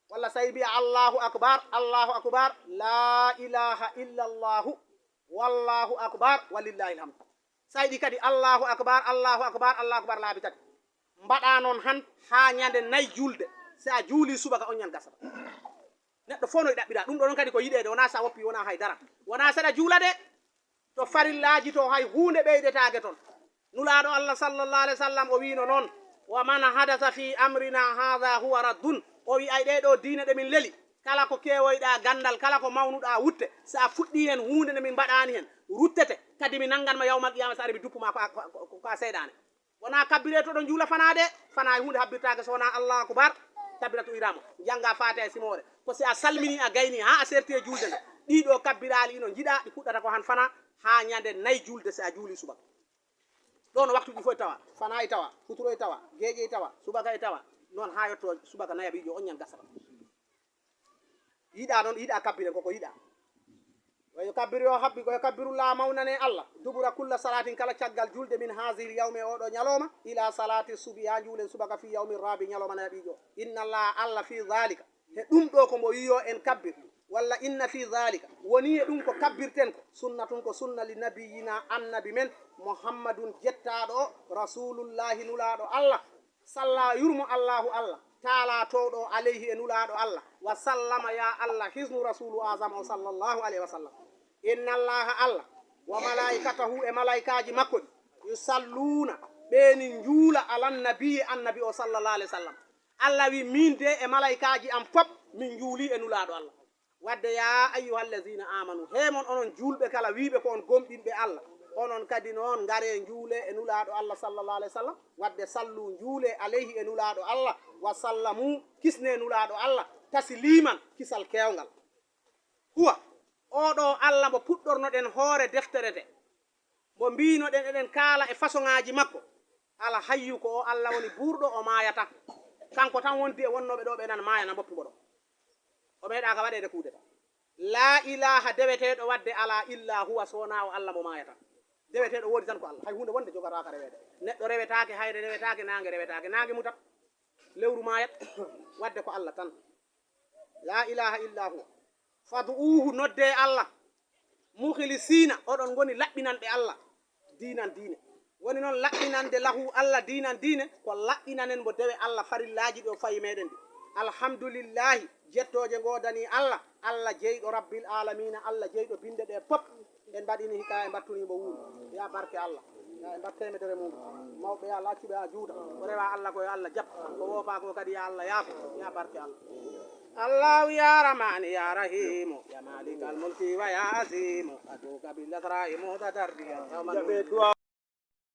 Walla so tawi mbiya Allahu akbar, Allahu akbar, la ilaha illa Allahu, wallahu akbar, walillahi alhamdu. So tawi ɗi kadi Allahu akbar, Allahu akbar, Allahu akbar laabi tati. Mbaɗa noon han haa ñande nayi julde. Si a juuli subaka on ñan gasata. Neɗɗo fof no ɗaɓɓira. Ɗum ɗo noon kadi ko yiɗeede, wonaa sa woppi, wonaa hay dara. Wonaa saɗa juula de. To farillaaji to hay huunde ɓeydetaake toon. Nulaaɗo Allah sallallahu alayhi wa sallam o wiino noon, wa man hadasa fi amrina haadha huwa raddun. O wi ay ɗee ɗoo diine ɗe min leli, kala ko keewoyɗaa ganndal, kala ko mawnuɗaa wutte, so a fuɗɗii heen huunde nde min mbaɗaani heen, ruttete, kadi mi nanngan ma yawmal qiyaama so ari mi duppu ma ko a, ko, ko, ko a seyɗaane. Wonaa kabbiree to ɗon juula fanaa de, fanaa e huunde habbirtaake so wonaa Allahu akbar, kabbiratu iramo, njannga faatiha e simoore. Ko si a salminii a gaynii haa a serti e juulde nde, ɗii ɗoo kabbiraali ino njiɗaa, ɗi puɗɗata ko han fanaa haa ñande nayi juulde si a juulii subaka. Ɗoo no waktuuji fof e tawa, fanaa e tawa, futuro e tawa, geeƴe e tawa, subaka e tawa, noon haa yottoo subaka nayaɓiijo on ñan gasata. Yiɗaa noon, yiɗaa kabbiren koko yiɗaa. Wa yukabbiru yo habbi, ko yukabbiru laa mawnane Allah. Dubura kulla salaatin kala caggal julde min haazihil yawmi e oo ɗoo ñalooma. Ila salaati subi haa njuulen subaka fi yawmi raabi ñalooma nayaɓiijo. Inna Allah Allah fi dhalika. He ɗum ɗoo ko mbo yiyo en kabbir. Walla inna fi dhalika. Woni e ɗum ko kabbirten ko. Sunnatun ko sunna li nabiyina annabi men. Muhammadun jettaaɗo o. Rasulullahi nulaaɗo Allah. Salla yurmo Allahu Allah, taala towɗo alayhi e nulaaɗo Allah, wa sallama ya Allah hisnu rasulu azam o sallallahu alayhi wa sallam. Inna Allaha Allah, wa malaikatahu e malaikaaji makko ɗi, yusalluuna, ɓeeni njuula alan nabi annabi o sallallahu alayhi wa sallam. Allah wi min de e malaikaaji am fop min njuuli e nulaaɗo Allah. Wadde, ya ayyuhal lazina amanu, he mon onon juulɓe kala wiiɓe ko on gomɗinɓe Allah, onon kadi noon ngaree njuulee e nulaaɗo Allah sallallahu alayhi wa sallam. Wadde sallu njuulee alayhi e nulaaɗo Allah, wa sallamu kisnee nulaaɗo Allah, tasliman kisal keewngal. Huwa, oo ɗoo Allah mo puɗɗornoɗen hoore deftere nde, mo mbiinoɗen eɗen kaala e fasoŋaaji makko, Alhayyu ko o Allah woni buurɗo o maayata. Kanko tan wondi e wonnooɓe ɗo ɓe nana maaya na mboppi mo ɗo. O meeɗaaka waɗeede kuudeta. Laa ilaaha deweteeɗo waɗde alaa illaa huwa so wonaa o Allah mo maayata. Deweteeɗo woodi tan ko Allah. Hay huunde wonde jogataaka reweede. Neɗɗo rewetaake, hayre rewetaake, naange rewetaake. Naange mutat. Lewru maayat. Waɗde ko Allah tan. Laa ilaaha illaa huwa. Fad'uuhu, noddee Allah. Mukhilisiina, oɗon ngoni laɓɓinanɓe Allah diinan diine. Woni noon laɓɓinande lahu Allah diinan diine, ko laɓɓinanen mbo dewe Allah farillaaji ɗi o fayi meɗen ɗi. Alhamdulillahi, jettooje ngoodanii Allah, Allah jeyɗo Rabbil Aalamiina, Allah jeyɗo binnde ɗe pop. En mbaɗini hikaya, en mbattuni mo wuuri. Ya barke Allah. Ya en mbatte temedere mum. Mawɓe ya Allah accu ɓe ha juuta. Ko rewa Allah ko yo Allah jaɓ. Ko woopa ko kadi ya Allah yaafo. Ya barke Allah. Allahu ya Rahmani ya Rahimu ya Malikal Mulki wa ya Azimu. Atuka bil asra'i mutadarriya. Yawmal mulki.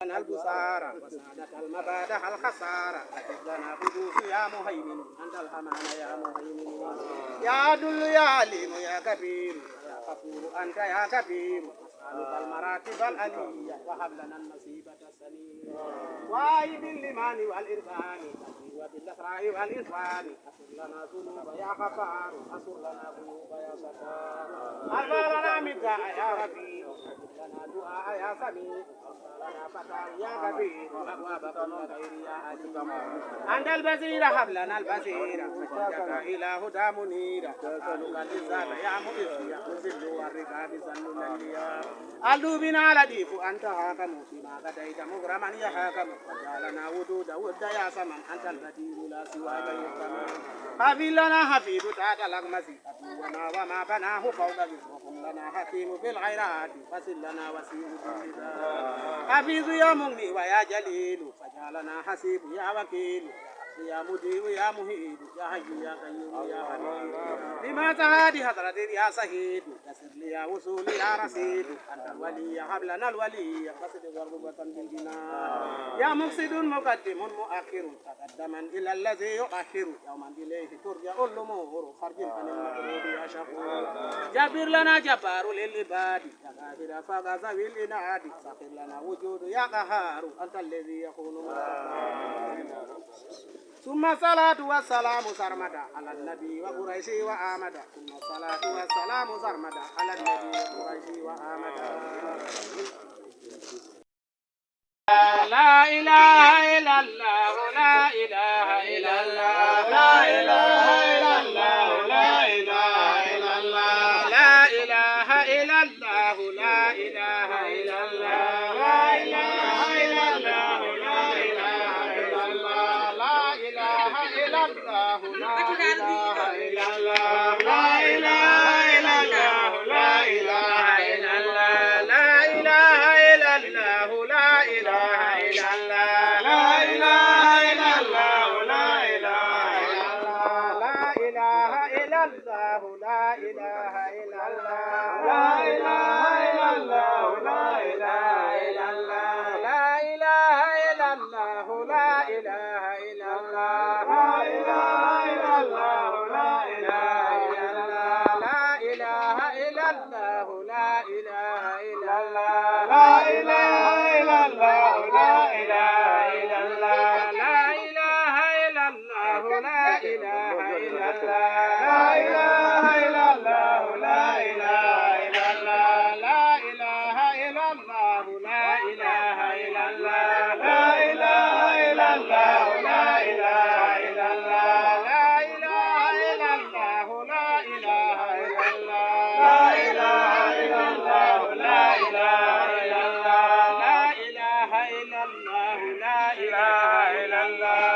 Al busara wa sadatal mabada al khasara. Atif lana budusu ya muhaymin. Antal amana ya muhaymin. Ya adullu ya alimu ya kabiru. Ya ghafuru anta ya kabiru. المراتب العلية وهب لنا النصيب السني. وهب بالإيمان والإرفان وبالإسراء والإخوان. اغفر لنا الذنوب يا غفار، استر لنا العيوب يا ستار. ارفع لنا النداء يا رفيع، استجب لنا الدعاء يا سميع. افتح لنا فتحا يا كبير، أبواب كل خير يا عليم. أنت البصير، هب لنا البصيرة، وجهك إلى هدى منيرة. نسألك العزة يا معز، يا مذل والرضا بذل الأنبياء. الدوبنا لطيف أنت حاكم، فيما قضيت مغرما يا حاكم. واجعل لنا ودود ود يا سمن، أنت البديع لا سواك يحكم. حفظ لنا حفيظ تحت الأقمص، عدونا وما بناه فوق القصر. وكن لنا حكيم بالخيرات، وصل لنا وسيع بالرضا. حفيظ يا مغني ويا جليل، فاجعل لنا حسيب يا وكيل. يا مجيب يا مهيب، يا حي يا قيوم يا حميد. بما تهادي حضرة يا سهيد، يسر لي يا وصول يا رشيد. أنت الولي، هب لنا الولي، قصد ورغبة بالجنان. يا مقصد مقدم مؤخر، تقدما إلى الذي يؤخر. يوما إليه ترجع الأمور، فرج عن المكروب يا شكور. جبر لنا جبار للعباد، يا غافر فوق ذوي العناد. سخر لنا وجود يا قهار، أنت الذي يكون مستقيم. ثم الصلاة والسلام سرمدا على النبي وقريش وآمدا. ثم الصلاة والسلام سرمدا على النبي وقريش وآمدا. لا إله إلا الله، لا إله إلا الله، لا إله إلا الله، لا إله إلا الله، لا إله إلا الله. الله، لا إله إلا الله، لا إله إلا الله، لا إله إلا الله، لا إله إلا الله، لا إله إلا الله، لا إله إلا الله، لا إله إلا الله، لا إله إلا الله، لا إله إلا الله، لا إله إلا الله، لا إله إلا الله، لا إله إلا الله. الله، لا إله إلا الله، لا إله إلا الله، لا إله إلا الله، لا إله إلا الله، لا إله إلا الله، لا إله إلا الله، لا إله إلا الله، لا إله إلا الله، لا إله إلا الله، لا إله إلا الله، لا إله إلا الله، لا إله إلا الله. الله، لا إله إلا الله، لا إله إلا الله، لا إله إلا الله، لا إله إلا الله، لا إله إلا الله، لا إله إلا الله، لا إله إلا الله، لا إله إلا الله، لا إله إلا الله، لا إله إلا الله، لا إله إلا الله، لا إله إلا الله، لا إله إلا الله.